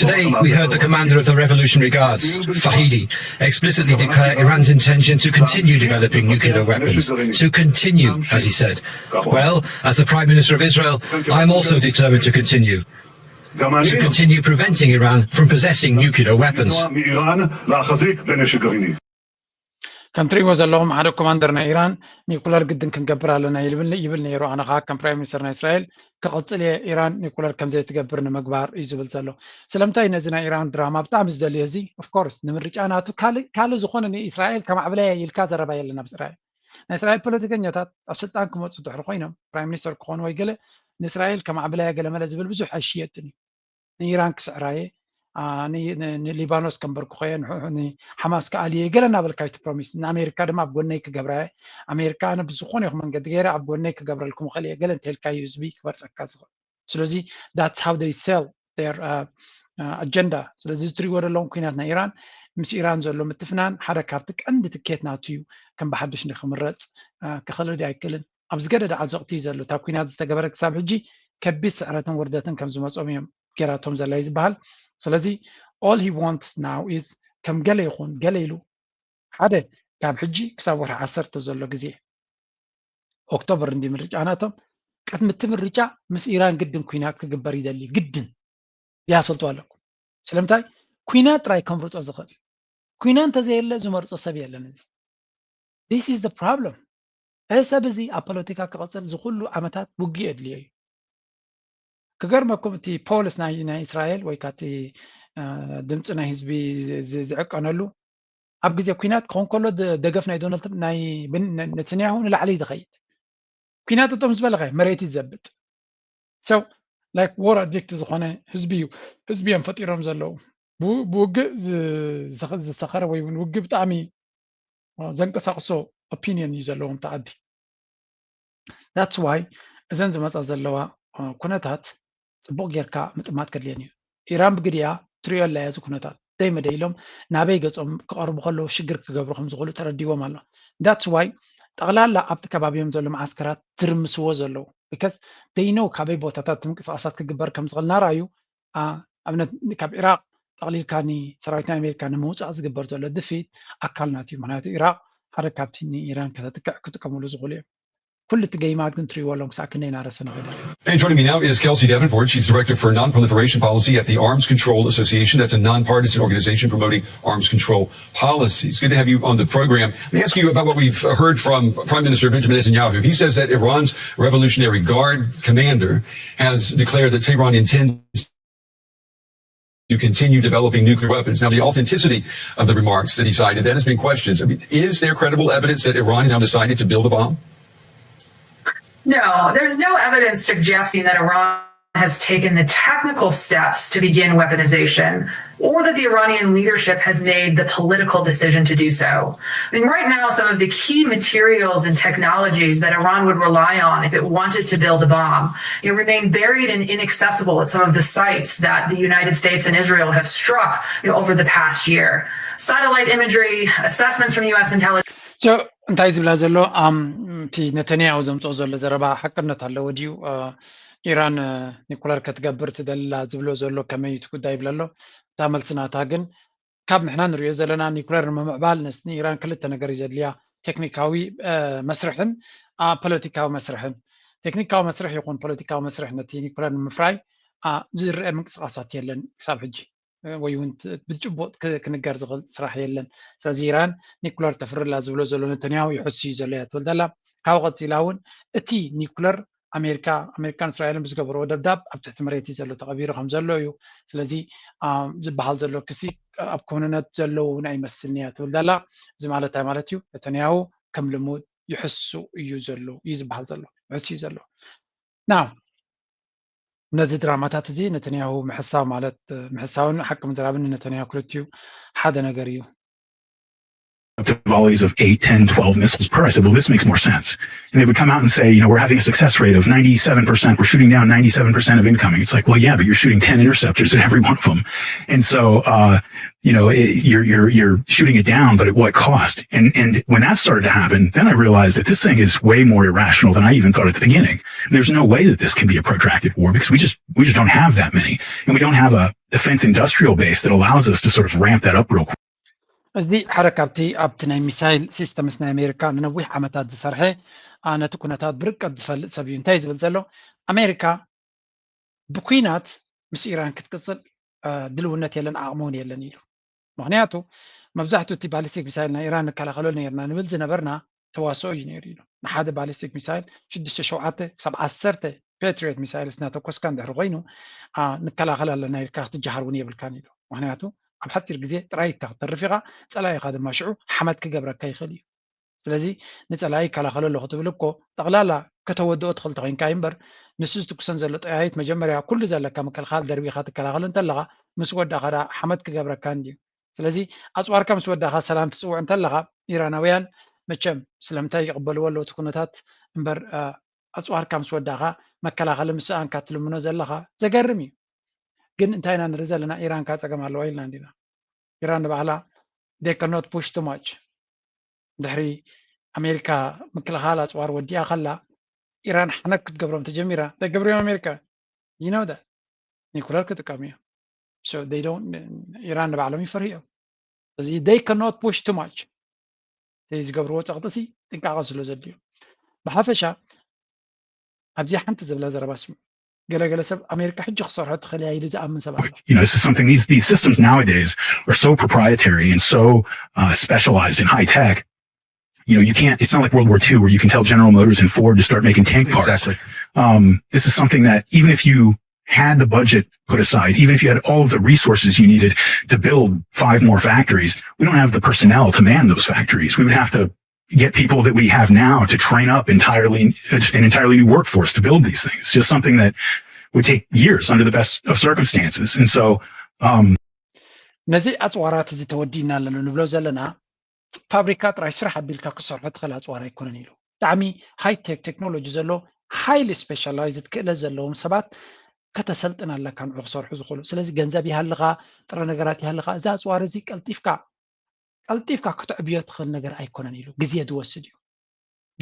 Today we heard the commander of the Revolutionary Guards, Fahidi, explicitly declare Iran's intention to continue developing nuclear weapons. To continue, as he said. Well, as the Prime Minister of Israel, I'm also determined to continue. To continue preventing Iran from possessing nuclear weapons. מאיראן להחזיק בנשק גרעיני. ከም ትሪእዎ ዘለኹም ሓደ ኮማንደር ናይ ኢራን ኒኩለር ግድን ክንገብር ኣለና ይብል ይብል ነይሩ። ኣነ ከዓ ከም ፕራይም ሚኒስተር ናይ እስራኤል ክቕፅል እየ ኢራን ኒኩለር ከም ዘይትገብር ንምግባር እዩ ዝብል ዘሎ። ስለምንታይ ነዚ ናይ ኢራን ድራማ ብጣዕሚ ዝደልዮ እዚ ኦፍኮርስ ንምርጫ ናቱ ካልእ ካልእ ዝኾነ ንእስራኤል ከማዕብለያ ኢልካ ዘረባ የለን ኣብ እስራኤል። ናይ እስራኤል ፖለቲከኛታት ኣብ ስልጣን ክመፁ ድሕሪ ኮይኖም ፕራይም ሚኒስተር ክኾኑ ወይ ገለ ንእስራኤል ከማዕብለያ ገለመለ ዝብል ብዙሕ ኣይሽየጥን እዩ። ንኢራን ክስዕራ እየ፣ ንሊባኖስ ከንበርክኾ እየ፣ ንሓማስ ክኣሊ እየ ገለ እናበልካ እዩ ፕሮሚስ። ንኣሜሪካ ድማ ኣብ ጎነይ ክገብራ እየ፣ ኣሜሪካ ኣነ ብዝኾነ ይኹን መንገዲ ገይረ ኣብ ጎነይ ክገብረልኩም እኽእል እየ ገለ እንተልካ እዩ ህዝቢ ክመርፀካ ዝኽእል። ስለዚ that's how they sell their agenda። ስለዚ እዚ ትሪእዎ ዘለኹም ኩናት ናይ ኢራን ምስ ኢራን ዘሎ ምትፍናን ሓደ ካብቲ ቀንዲ ትኬት ናቱ እዩ። ከም ብሓድሽ ንክምረፅ ክኽእል ድዩ ኣይክእልን ኣብ ዝገደደ ዓዘቕቲ እዩ ዘሎ። እታ ኩናት ዝተገበረ ክሳብ ሕጂ ከቢድ ስዕረትን ውርደትን ከም ዝመፆም እዮም ገይራቶም ዘላ እዩ ዝበሃል። ስለዚ all he wants now is ከም ገለ ይኹን ገለ ኢሉ ሓደ ካብ ሕጂ ክሳብ ወርሒ ዓሰርተ ዘሎ ግዜ ኦክቶበር እንዲ ምርጫ ናቶም ቅድሚ እቲ ምርጫ ምስ ኢራን ግድን ኩናት ክግበር ይደሊ ግድን ያሰልጡ ኣለኩም። ስለምንታይ ኩናት ጥራይ ከምርፆ ዝኽእል ኩናት እንተዘየለ ዝመርፆ ሰብ የለን። እዚ this is the problem። እዚ ሰብ እዚ ኣብ ፖለቲካ ክቐፅል ዝኩሉ ዓመታት ውግእ የድልዮ እዩ። ክገርመኩም እቲ ፖልስ ናይ ናይ እስራኤል ወይ ካቲ ድምፂ ናይ ህዝቢ ዝዕቀነሉ ኣብ ግዜ ኩናት ክኸውን ከሎ ደገፍ ናይ ዶናልድ ናይ ነትንያሁ ንላዕሊ ዝኸይድ ኩናት እቶም ዝበለኸ መሬት ይዘብጥ ሰው like war addict ዝኾነ ህዝቢ እዩ። ህዝቢ እዮም ፈጢሮም ዘለዉ። ብውግእ ዝሰኸረ ወይ እውን ውግእ ብጣዕሚ ዘንቀሳቅሶ opinion እዩ ዘለዎም ተዓዲ። That's why እዘን ዝመፃ ዘለዋ ኩነታት ፅቡቅ ጌርካ ምጥማት ከድልየን እዩ። ኢራን ብግዲያ ትሪኦ ኣለያ እዚ ኩነታት ደይ መደይ ኢሎም ናበይ ገፆም ክቐርቡ ከለዉ ሽግር ክገብሩ ከም ዝኽእሉ ተረዲዎም ኣሎ። That's why ጠቕላላ ኣብቲ ከባቢኦም ዘሎ መዓስከራት ዝርምስዎ ዘለዉ because they know ካበይ ቦታታት ምንቅስቃሳት ክግበር ከም ዝኽእል እናረኣዩ ኣብነት ካብ ኢራቅ ጠቕሊልካ ንሰራዊት ናይ ኣሜሪካ ንምውፃእ ዝግበር ዘሎ ድፊት ኣካል ናት እዩ። ምክንያቱ ኢራቅ ሓደ ካብቲ ንኢራን ከተጥቅዕ ክጥቀምሉ ዝኽእሉ እዮም። ኩሉ እቲ ገይማት ግን ትሪእዎ ኣለኩም ክሳብ ክንደይ እናረሰ ንኸደ። And joining me now is Kelsey Davenport. She's Director for Non-Proliferation Policy at the Arms Control Association. That's a nonpartisan organization promoting arms control policy. It's good to have you on the program. Let me ask you about what we've heard from Prime Minister Benjamin Netanyahu. He says that Iran's Revolutionary Guard commander has declared that Tehran intends to continue developing nuclear weapons. Now, the authenticity of the remarks that he cited, that has been questioned. I mean, is there credible evidence that Iran has now decided to build a bomb? No, there's no evidence suggesting that Iran has taken the technical steps to begin weaponization or that the Iranian leadership has made the political decision to do so. I mean, right now, some of the key materials and technologies that Iran would rely on if it wanted to build a bomb, you know, remain buried and inaccessible at some of the sites that the United States and Israel have struck, you know, over the past year. Satellite imagery, assessments from U S intelligence. So እንታይ ዝብላ ዘሎ እቲ ነተንያሁ ዘምፅኦ ዘሎ ዘረባ ሓቅነት ኣለዎ ድዩ? ኢራን ኒኩለር ከትገብር ትደላ ዝብሎ ዘሎ ከመይ እቲ ጉዳይ ይብለ ኣሎ። እታ መልሲ ናታ ግን ካብ ንሕና ንሪኦ ዘለና ኒኩለር ንምምዕባል ንኢራን ክልተ ነገር እዩ ዘድልያ፣ ቴክኒካዊ መስርሕን ፖለቲካዊ መስርሕን። ቴክኒካዊ መስርሕ ይኹን ፖለቲካዊ መስርሕ ነቲ ኒኩለር ንምፍራይ ዝረአ ምንቅስቃሳት የለን ክሳብ ሕጂ። ወይ እውን ብጭቡጥ ክንገር ዝኽእል ስራሕ የለን። ስለዚ ኢራን ኒኩለር ተፍርላ ዝብሎ ዘሎ ነተንያሁ ይሕሱ እዩ ዘሎ እያ ትብል ዘላ። ካብኡ ቀፂላ እውን እቲ ኒኩለር ኣሜሪካ ኣሜሪካን እስራኤልን ብዝገበርዎ ደብዳብ ኣብ ትሕቲ መሬት እዩ ዘሎ ተቐቢሩ ከም ዘሎ እዩ። ስለዚ ዝበሃል ዘሎ ክሲ ኣብ ክውንነት ዘለዉ ናይ መስልኒ እያ ትብል ዘላ። እዚ ማለት እንታይ ማለት እዩ? ነተንያሁ ከም ልሙድ ይሕሱ እዩ ዘሎ እዩ ዝበሃል ዘሎ ይሕሱ እዩ ዘሎ ና ነዚ ድራማታት እዚ ነተንያሁ ምሕሳው ማለት ምሕሳውን ሓቂ ምዝራብን ንነተንያሁ ክልቲኡ ሓደ ነገር እዩ። Volleys of eight, ten, twelve missiles per. I said, well, this makes more sense. And they would come out and say, you know, we're having a success rate of ninety-seven percent. We're shooting down ninety-seven percent of incoming. It's like, well, yeah, but you're shooting ten interceptors at every one of them. And so, uh, you know, it, you're, you're, you're shooting it down, but at what cost? And, and when that started to happen, then I realized that this thing is way more irrational than I even thought at the beginning. There's no way that this can be a protracted war because we just, we just don't have that many. And we don't have a defense industrial base that allows us to sort of ramp that up real quick. እዚ ሓደ ካብቲ ኣብቲ ናይ ሚሳይል ሲስተምስ ናይ ኣሜሪካ ንነዊሕ ዓመታት ዝሰርሐ ነቲ ኩነታት ብርቀት ዝፈልጥ ሰብ እዩ። እንታይ ዝብል ዘሎ ኣሜሪካ ብኩናት ምስ ኢራን ክትቅፅል ድልውነት የለን ዓቕሚ እውን የለን ኢሉ። ምክንያቱ መብዛሕትኡ እቲ ባሊስቲክ ሚሳይል ናይ ኢራን ንከላኸሎ ነርና ንብል ዝነበርና ተዋስኦ እዩ ነይሩ ኢሉ። ንሓደ ባሊስቲክ ሚሳይል ሽዱሽተ ሸውዓተ ክሳብ ዓሰርተ ፓትሪዮት ሚሳይልስ እናተኮስካ እንድሕር ኮይኑ ንከላኸል ኣለና ኢልካ ክትጀሃር እውን የብልካን ኢሉ። ምክንያቱ ኣብ ሓፂር ግዜ ጥራይ ኢካ ክትተርፍ ኢካ፣ ፀላኢካ ድማ ሽዑ ሓመድ ክገብረካ ይኽእል እዩ። ስለዚ ንፀላኢ ይከላኸሎ ኣለኹ ትብል እኮ ጠቕላላ ከተወድኦ ትኽእል ተኮይንካ እዩ እምበር ንሱ ዝትኩሰን ዘሎ ጠያይት መጀመርያ ኩሉ ዘለካ ምክልኻል ደርቢኻ ትከላኸሎ እንተለኻ ምስ ወዳእኻ ደኣ ሓመድ ክገብረካ እንድዩ። ስለዚ ኣፅዋርካ ምስ ወዳእኻ ሰላም ትፅውዕ እንተለኻ ኢራናውያን መቸም ስለምንታይ ይቕበልዎ ኣለዉ እቲ ኩነታት እምበር ኣፅዋርካ ምስ ወዳእኻ መከላኸሊ ምስኣንካ ትልምኖ ዘለኻ ዘገርም እዩ። ግን እንታይ ኢና ንርኢ ዘለና ኢራን ካ ፀገም ኣለዋ ኢልና እንዲና። ኢራን ንባዕላ they cannot push too much ድሕሪ ኣሜሪካ ምክልኻል ኣፅዋር ወዲኣ ከላ ኢራን ሓነክ ክትገብሮም ተጀሚራ እንታይ ገብርዮም ኣሜሪካ you know that ኒኩለር ክጥቀሙ እዮም። ኢራን ንባዕሎም ይፈርህዮም። እዚ they cannot push too much ዝገብርዎ ፀቕጥሲ ጥንቃቐ ስለ ዘድልዩ ብሓፈሻ ኣብዚኣ ሓንቲ ዝብላ ዘረባ ስሙ ገለገለ ሰብ ኣሜሪካ ሕጂ ክሰርሖ ትኽእል እያ ኢሉ ዝኣምን ሰብ ኣሎ። You know, this is something these these systems nowadays are so proprietary and so uh, specialized in high tech. You know, you can't. It's not like World War Two where you can tell General Motors and Ford to start making tank parts. Exactly. Um, this is something that even if you had the budget put aside, even if you had all of the resources you needed to build five more factories, we don't have the personnel to man those factories. We would have to get people that we have now to train up entirely an entirely new workforce to build these things. Just something that would take years under the best of circumstances. And so, um, ነዚ ኣፅዋራት እዚ ተወዲእና ኣለና ንብሎ ዘለና ፋብሪካ ጥራይ ስራሕ ኣቢልካ ክሰርሖ ትኽእል ኣፅዋር ኣይኮነን ኢሉ። ብጣዕሚ ሃይቴክ ቴክኖሎጂ ዘሎ highly specialized ክእለት ዘለዎም ሰባት ከተሰልጥን ኣለካ ንዑ ክሰርሑ ዝኽእሉ። ስለዚ ገንዘብ ይሃልኻ፣ ጥረ ነገራት ይሃልኻ፣ እዚ ኣፅዋር እዚ ቀልጢፍካ ቀልጢፍካ ክትዕብዮ ትኽእል ነገር ኣይኮነን ኢሉ። ግዜ ዝወስድ እዩ።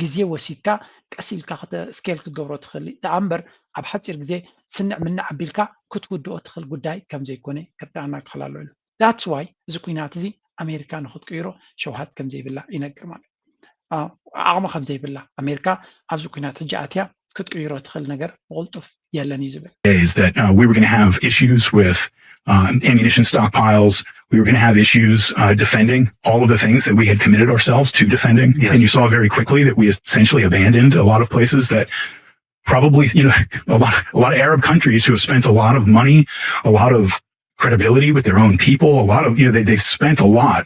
ግዜ ወሲድካ ቀስ ኢልካ ስኬል ክትገብሮ ትኽእል ደኣ እምበር ኣብ ሓፂር ግዜ ስንዕ ምንዕ ኣቢልካ ክትውድኦ ትኽእል ጉዳይ ከም ዘይኮነ ክርዳኣና ክኽእል ኣለዎ ኢሉ። That's why እዚ ኩናት እዚ ኣሜሪካ ንክትቅይሮ ሸውሃት ከም ዘይብላ ይነግር ማለት ዓቕሚ ከም ዘይብላ ኣሜሪካ ኣብዚ ኩናት ሕጂ ኣትያ ክትቅይሮ ትኽእል ነገር ብቕልጡፍ የለን እዩ ዝብል። Is that uh, we were going to have issues with uh, ammunition stockpiles. We were going to have issues uh, defending all of the things that we had committed ourselves to defending. Yes. And you saw very quickly that we essentially abandoned a lot of places that probably, you know, a lot, a lot of Arab countries who have spent a lot of money, a lot of credibility with their own people, a lot of, you know, they, they've spent a lot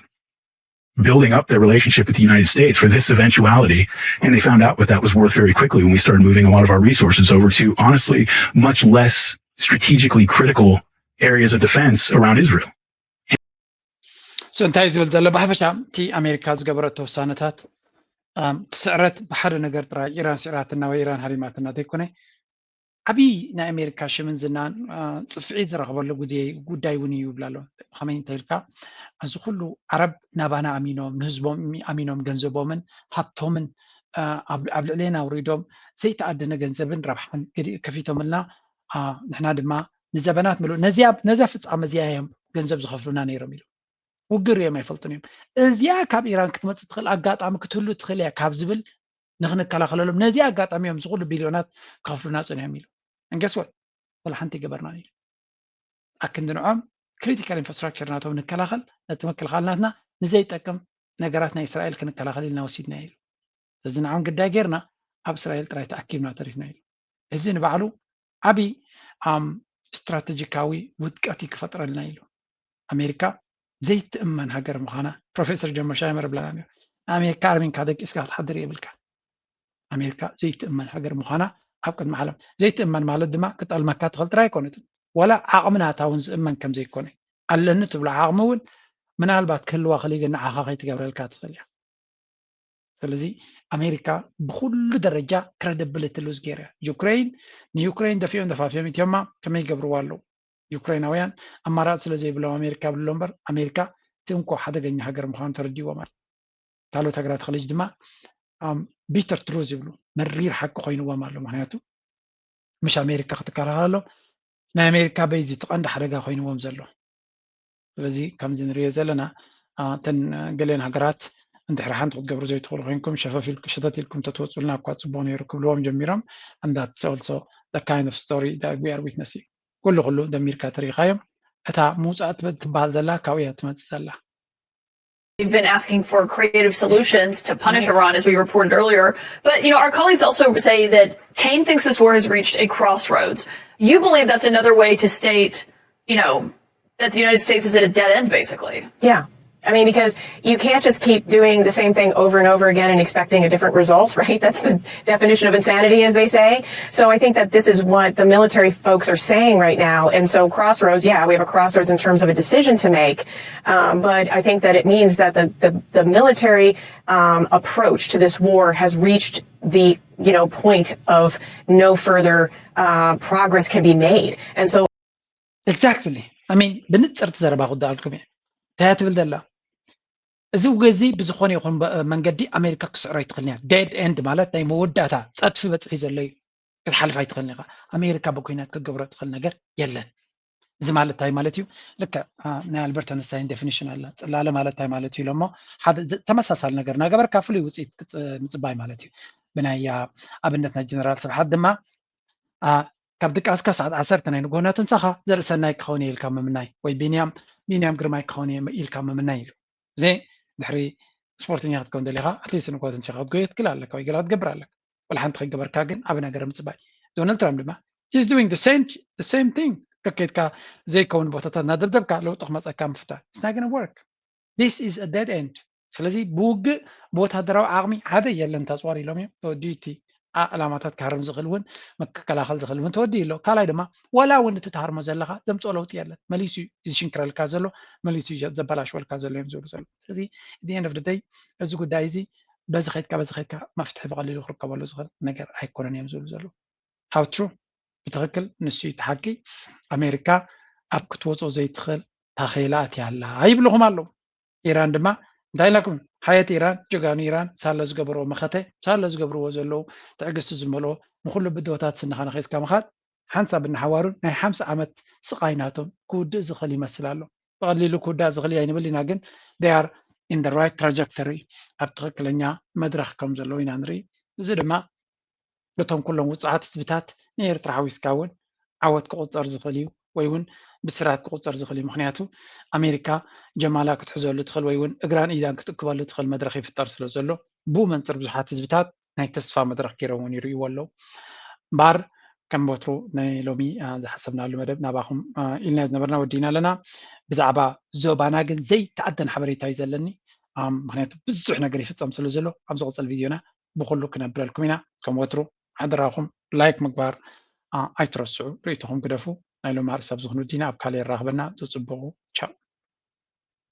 building up their relationship with the United States for this eventuality. And they found out what that was worth very quickly when we started moving a lot of our resources over to honestly much less strategically critical areas of defense around Israel. So እንታይ ዝብል ዘሎ ብሓፈሻ እቲ ኣሜሪካ ዝገበረቶ ውሳነታት እቲ ስዕረት ብሓደ ነገር ጥራይ ኢራን ስዕራትና ወይ ኢራን ሃሪማትና ዘይኮነ ዓብዪ ናይ ኣሜሪካ ሽምን ዝናን ፅፍዒት ዝረኽበሉ ግዜ ጉዳይ እውን እዩ ይብላ ኣሎ። ከመይ እንተ ኢልካ እዚ ኩሉ ዓረብ ናባና ኣሚኖም ንህዝቦም ኣሚኖም ገንዘቦምን ሃብቶምን ኣብ ልዕሌና ኣውሪዶም ዘይተኣደነ ገንዘብን ረብሓን ከፊቶምልና ንሕና ድማ ንዘበናት ምሉእ ነዚያ ፍፃመ እዚኣ እዮም ገንዘብ ዝኸፍሉና ነይሮም ኢሉ። ውግር እዮም ኣይፈልጡን እዮም። እዚኣ ካብ ኢራን ክትመፅእ ትኽእል ኣጋጣሚ ክትህሉ ትኽእል እያ ካብ ዝብል ንክንከላኸለሎም ነዚ ኣጋጣሚ እዮም ዝኩሉ ቢልዮናት ክኸፍሉና ፀኒሖም ኢሉ። And guess what? ወላ ሓንቲ ይገበርናን ኢሉ። ኣክንዲ ንዖም critical infrastructure ናቶም ንከላኸል፣ ነቲ ምክልኻል ናትና ንዘይጠቅም ነገራት ናይ እስራኤል ክንከላኸል ኢልና ወሲድና ኢሉ። ስለዚ ንዓም ግዳይ ጌርና ኣብ እስራኤል ጥራይ ተኣኪብና ተሪፍና ኢሉ። እዚ ንባዕሉ ዓብዪ ስትራቴጂካዊ ውድቀት እዩ ክፈጥረልና ኢሉ። ኣሜሪካ ዘይትእመን ሃገር ምዃና ፕሮፌሰር ጀመሻ የመር ብላና ነይሩ። ንኣሜሪካ ኣርሚንካ ደቂስካ ክትሓድር የብልካ። ኣሜሪካ ዘይትእመን ሃገር ምዃና ኣብ ቅድሚ ዓለም ዘይትእመን ማለት ድማ ክጠልመካ ትኽእል ጥራይ ኣይኮነትን፣ ዋላ ዓቕሚ ናታ እውን ዝእመን ከም ዘይኮነ፣ ኣለኒ ትብሎ ዓቕሚ እውን ምናልባት ክህልዋ ክልይ ግን ንዓኻ ከይትገብረልካ ትኽእል እያ። ስለዚ ኣሜሪካ ብኩሉ ደረጃ credibility lose ገይራ እያ። ዩክሬን ንዩክሬን ደፊኦም ደፋፊኦም ኢትዮማ ከመይ ይገብርዋ ኣለዉ? ዩክሬናውያን ኣማራፂ ስለ ዘይብሎም ኣሜሪካ ይብልሎ እምበር ኣሜሪካ እቲ እንኮ ሓደገኛ ሃገር ምዃኑ ተረዲዎም ኣሎ። ካልኦት ሃገራት ኸሊጅ ድማ bitter truth ይብሉ፣ መሪር ሓቂ ኮይንዎም ኣሎ። ምክንያቱ ምሽ ኣሜሪካ ክትከላኸለሎም ናይ ኣሜሪካ በይዚ እቲ ቀንዲ ሓደጋ ኮይንዎም ዘሎ። ስለዚ ከምዚ ንሪኦ ዘለና እተን ገለን ሃገራት እንድሕሪ ሓንቲ ክትገብሩ ዘይትኽእሉ ኮይንኩም ሸፈፍ ኢልኩም ሸተት ኢልኩም ተትወፁልና እኳ ፅቡቅ ነይሩ ክብልዎም ጀሚሮም። And that's also the kind of story that we are witnessing. ኩሉ ኩሉ ደሚርካ ተሪኻዮም። እታ ምውፃእ ትበ- ትበሃል ዘላ ካብኡ እያ ትመፅእ ዘላ። They've been asking for creative solutions to punish Iran, as we reported earlier. But, you know, our colleagues also say that Kane thinks this war has reached a crossroads. You believe that's another way to state, you know, that the United States is at a dead end, basically. Yeah. I mean, because you can't just keep doing the same thing over and over again and expecting a different result, right? That's the definition of insanity, as they say. So I think that this is what the military folks are saying right now. And so, crossroads, yeah, we have a crossroads in terms of a decision to make. Um, but I think that it means that the, the, the military um, approach to this war has reached the, you know, point of no further uh, progress can be made. And so, Exactly. I mean ብንፅርቲ ዘረባ ክወዳኣልኩም እየ። እንታይ ትብል ዘላ? እዚ ውግእ እዚ ብዝኾነ ይኹን በ- መንገዲ ኣሜሪካ ክስዕሮ ኣይትኽእልን እያ። Dead end ማለት ናይ መወዳእታ ጸድፊ በፅሒ ዘሎ እዩ። ክትሓልፍ ኣይትኽእልን ኢኻ። ኣሜሪካ ብኩናት ክትገብሮ ትኽእል ነገር የለን። እዚ ማለት እንታይ ማለት እዩ? ልክዕ አ፣ ናይ ኣልበርት ኣንስታይን ዴፊኒሽን ኣላ። ፅላለ ማለት እንታይ ማለት እዩ ኢሎሞ ሓደ ዝ- ተመሳሳሊ ነገር እናገበርካ ፍሉይ ውፅኢት ክፅ- ምፅባይ ማለት እዩ። ብናይ አ፣ ኣብነት ናይ ጀነራል ስብሓት ድማ አ፣ ካብ ድቃስካ ሰዓት ዓሰርተ ናይ ንግሆ እናተንሳኻ ዘርኢ ሰናይ ክኸውን እየ ኢልካ ምምናይ ወይ ቢንያም ቢንያም ግርማይ ክኸውን እየ ኢልካ ምምናይ ኢሉ። እዚ ድሕሪ ስፖርተኛ ክትከውን ደሊኻ ኣትሊስት ንግሆ ተንሲኻ ክትጎየ ትክእል ኣለካ ወይ ገለ ክትገብር ኣለካ። ወላ ሓንቲ ከይገበርካ ግን ዓቢ ነገር ምፅባይ። ዶናልድ ትራምፕ ድማ he's doing the same the same thing። ከከይድካ ዘይከውን ቦታታት እናደብደብካ ለውጢ ክመፀካ ምፍታን it's not gonna work. This is a dead end. ስለዚ ብውግእ ብወታደራዊ ዓቕሚ ሓደ የለን ተፅዋር ኢሎም እዮም ተወዲኡ እቲ ዓ- ዕላማታት ክሃርም ዝኽእል እውን መከላኸል ዝኽእል እውን ተወዲኡ ኣሎ። ካልኣይ ድማ ዋላ እውን እቲ ትሃርሞ ዘለኻ ዘምፅኦ ለውጢ የለን። መሊሱ እዩ ዝሽንክረልካ ዘሎ፣ መሊሱ እዩ ዘበላሽወልካ ዘሎ እዮም ዝብሉ ዘሎ። ስለዚ the end of the day እዚ ጉዳይ እዚ በዚ ከይድካ በዚ ከይድካ መፍትሒ ብቐሊሉ ክርከበሉ ዝኽእል ነገር ኣይኮነን እዮም ዝብሉ ዘሎ። How true? ብትኽክል ንሱ እዩ እቲ ሓቂ። ኣሜሪካ ኣብ ክትወፅኦ ዘይትኽእል ታኼላ ኣትያ ኣላ ይብልኹም ኣለዉ። ኢራን ድማ እንታይ ኢላኩም? ሓየት ኢራን፣ ጀጋኑ ኢራን ሳለ ዝገበርዎ መኸተ፣ ሳለ ዝገብርዎ ዘለዉ ትዕግስቲ ዝመልኦ ንኹሉ ብድሆታት ስንኻ ነኺስካ ምኻድ ሓንሳብ እናሓዋሩ ናይ ሓምሳ ዓመት ስቓይ ናቶም ክውድእ ዝኽእል ይመስል ኣሎ። ብቐሊሉ ክውዳእ ዝኽእል እዩ ኣይንብል ኢና፣ ግን they are in the right trajectory፣ ኣብ ትኽክለኛ መድረኽ ከም ዘለዉ ኢና ንርኢ። እዚ ድማ በቶም ኩሎም ውፅዓት ህዝብታት ንኤርትራ ሓዊስካ እውን ዓወት ክቑፀር ዝኽእል እዩ ወይ እውን ብስራት ክቑፀር ዝኽእል እዩ። ምክንያቱ ኣሜሪካ ጀማላ ክትሕዘሉ ትኽእል ወይ እውን እግራን ኢዳን ክትእክበሉ ትኽእል መድረኽ ይፍጠር ስለ ዘሎ ብኡ መንፅር ብዙሓት ህዝብታት ናይ ተስፋ መድረኽ ገይሮም እውን ይርእይዎ ኣለዉ። እምበኣር ከም ወትሩ ናይ ሎሚ አ፣ ዝሓሰብናሉ መደብ ናባኹም አ፣ ኢልና ዝነበርና ወዲና ኣለና። ብዛዕባ ዞባና ግን ዘይተኣደን ሓበሬታ እዩ ዘለኒ። ኣም፣ ምክንያቱ ብዙሕ ነገር ይፍፀም ስለ ዘሎ ኣብ ዝቕፅል ቪድዮና ብኩሉ ክነብረልኩም ኢና። ከም ወትሩ ሓደራኹም ላይክ ምግባር አ፣ ኣይትረስዑ። ርእይቶኹም ግደፉ። ናይ ሎም ኣርእስቲ ኣብዚ ክንውዲና ኣብ ካልእ የራኽበና። ተፅብቑ። ቻው።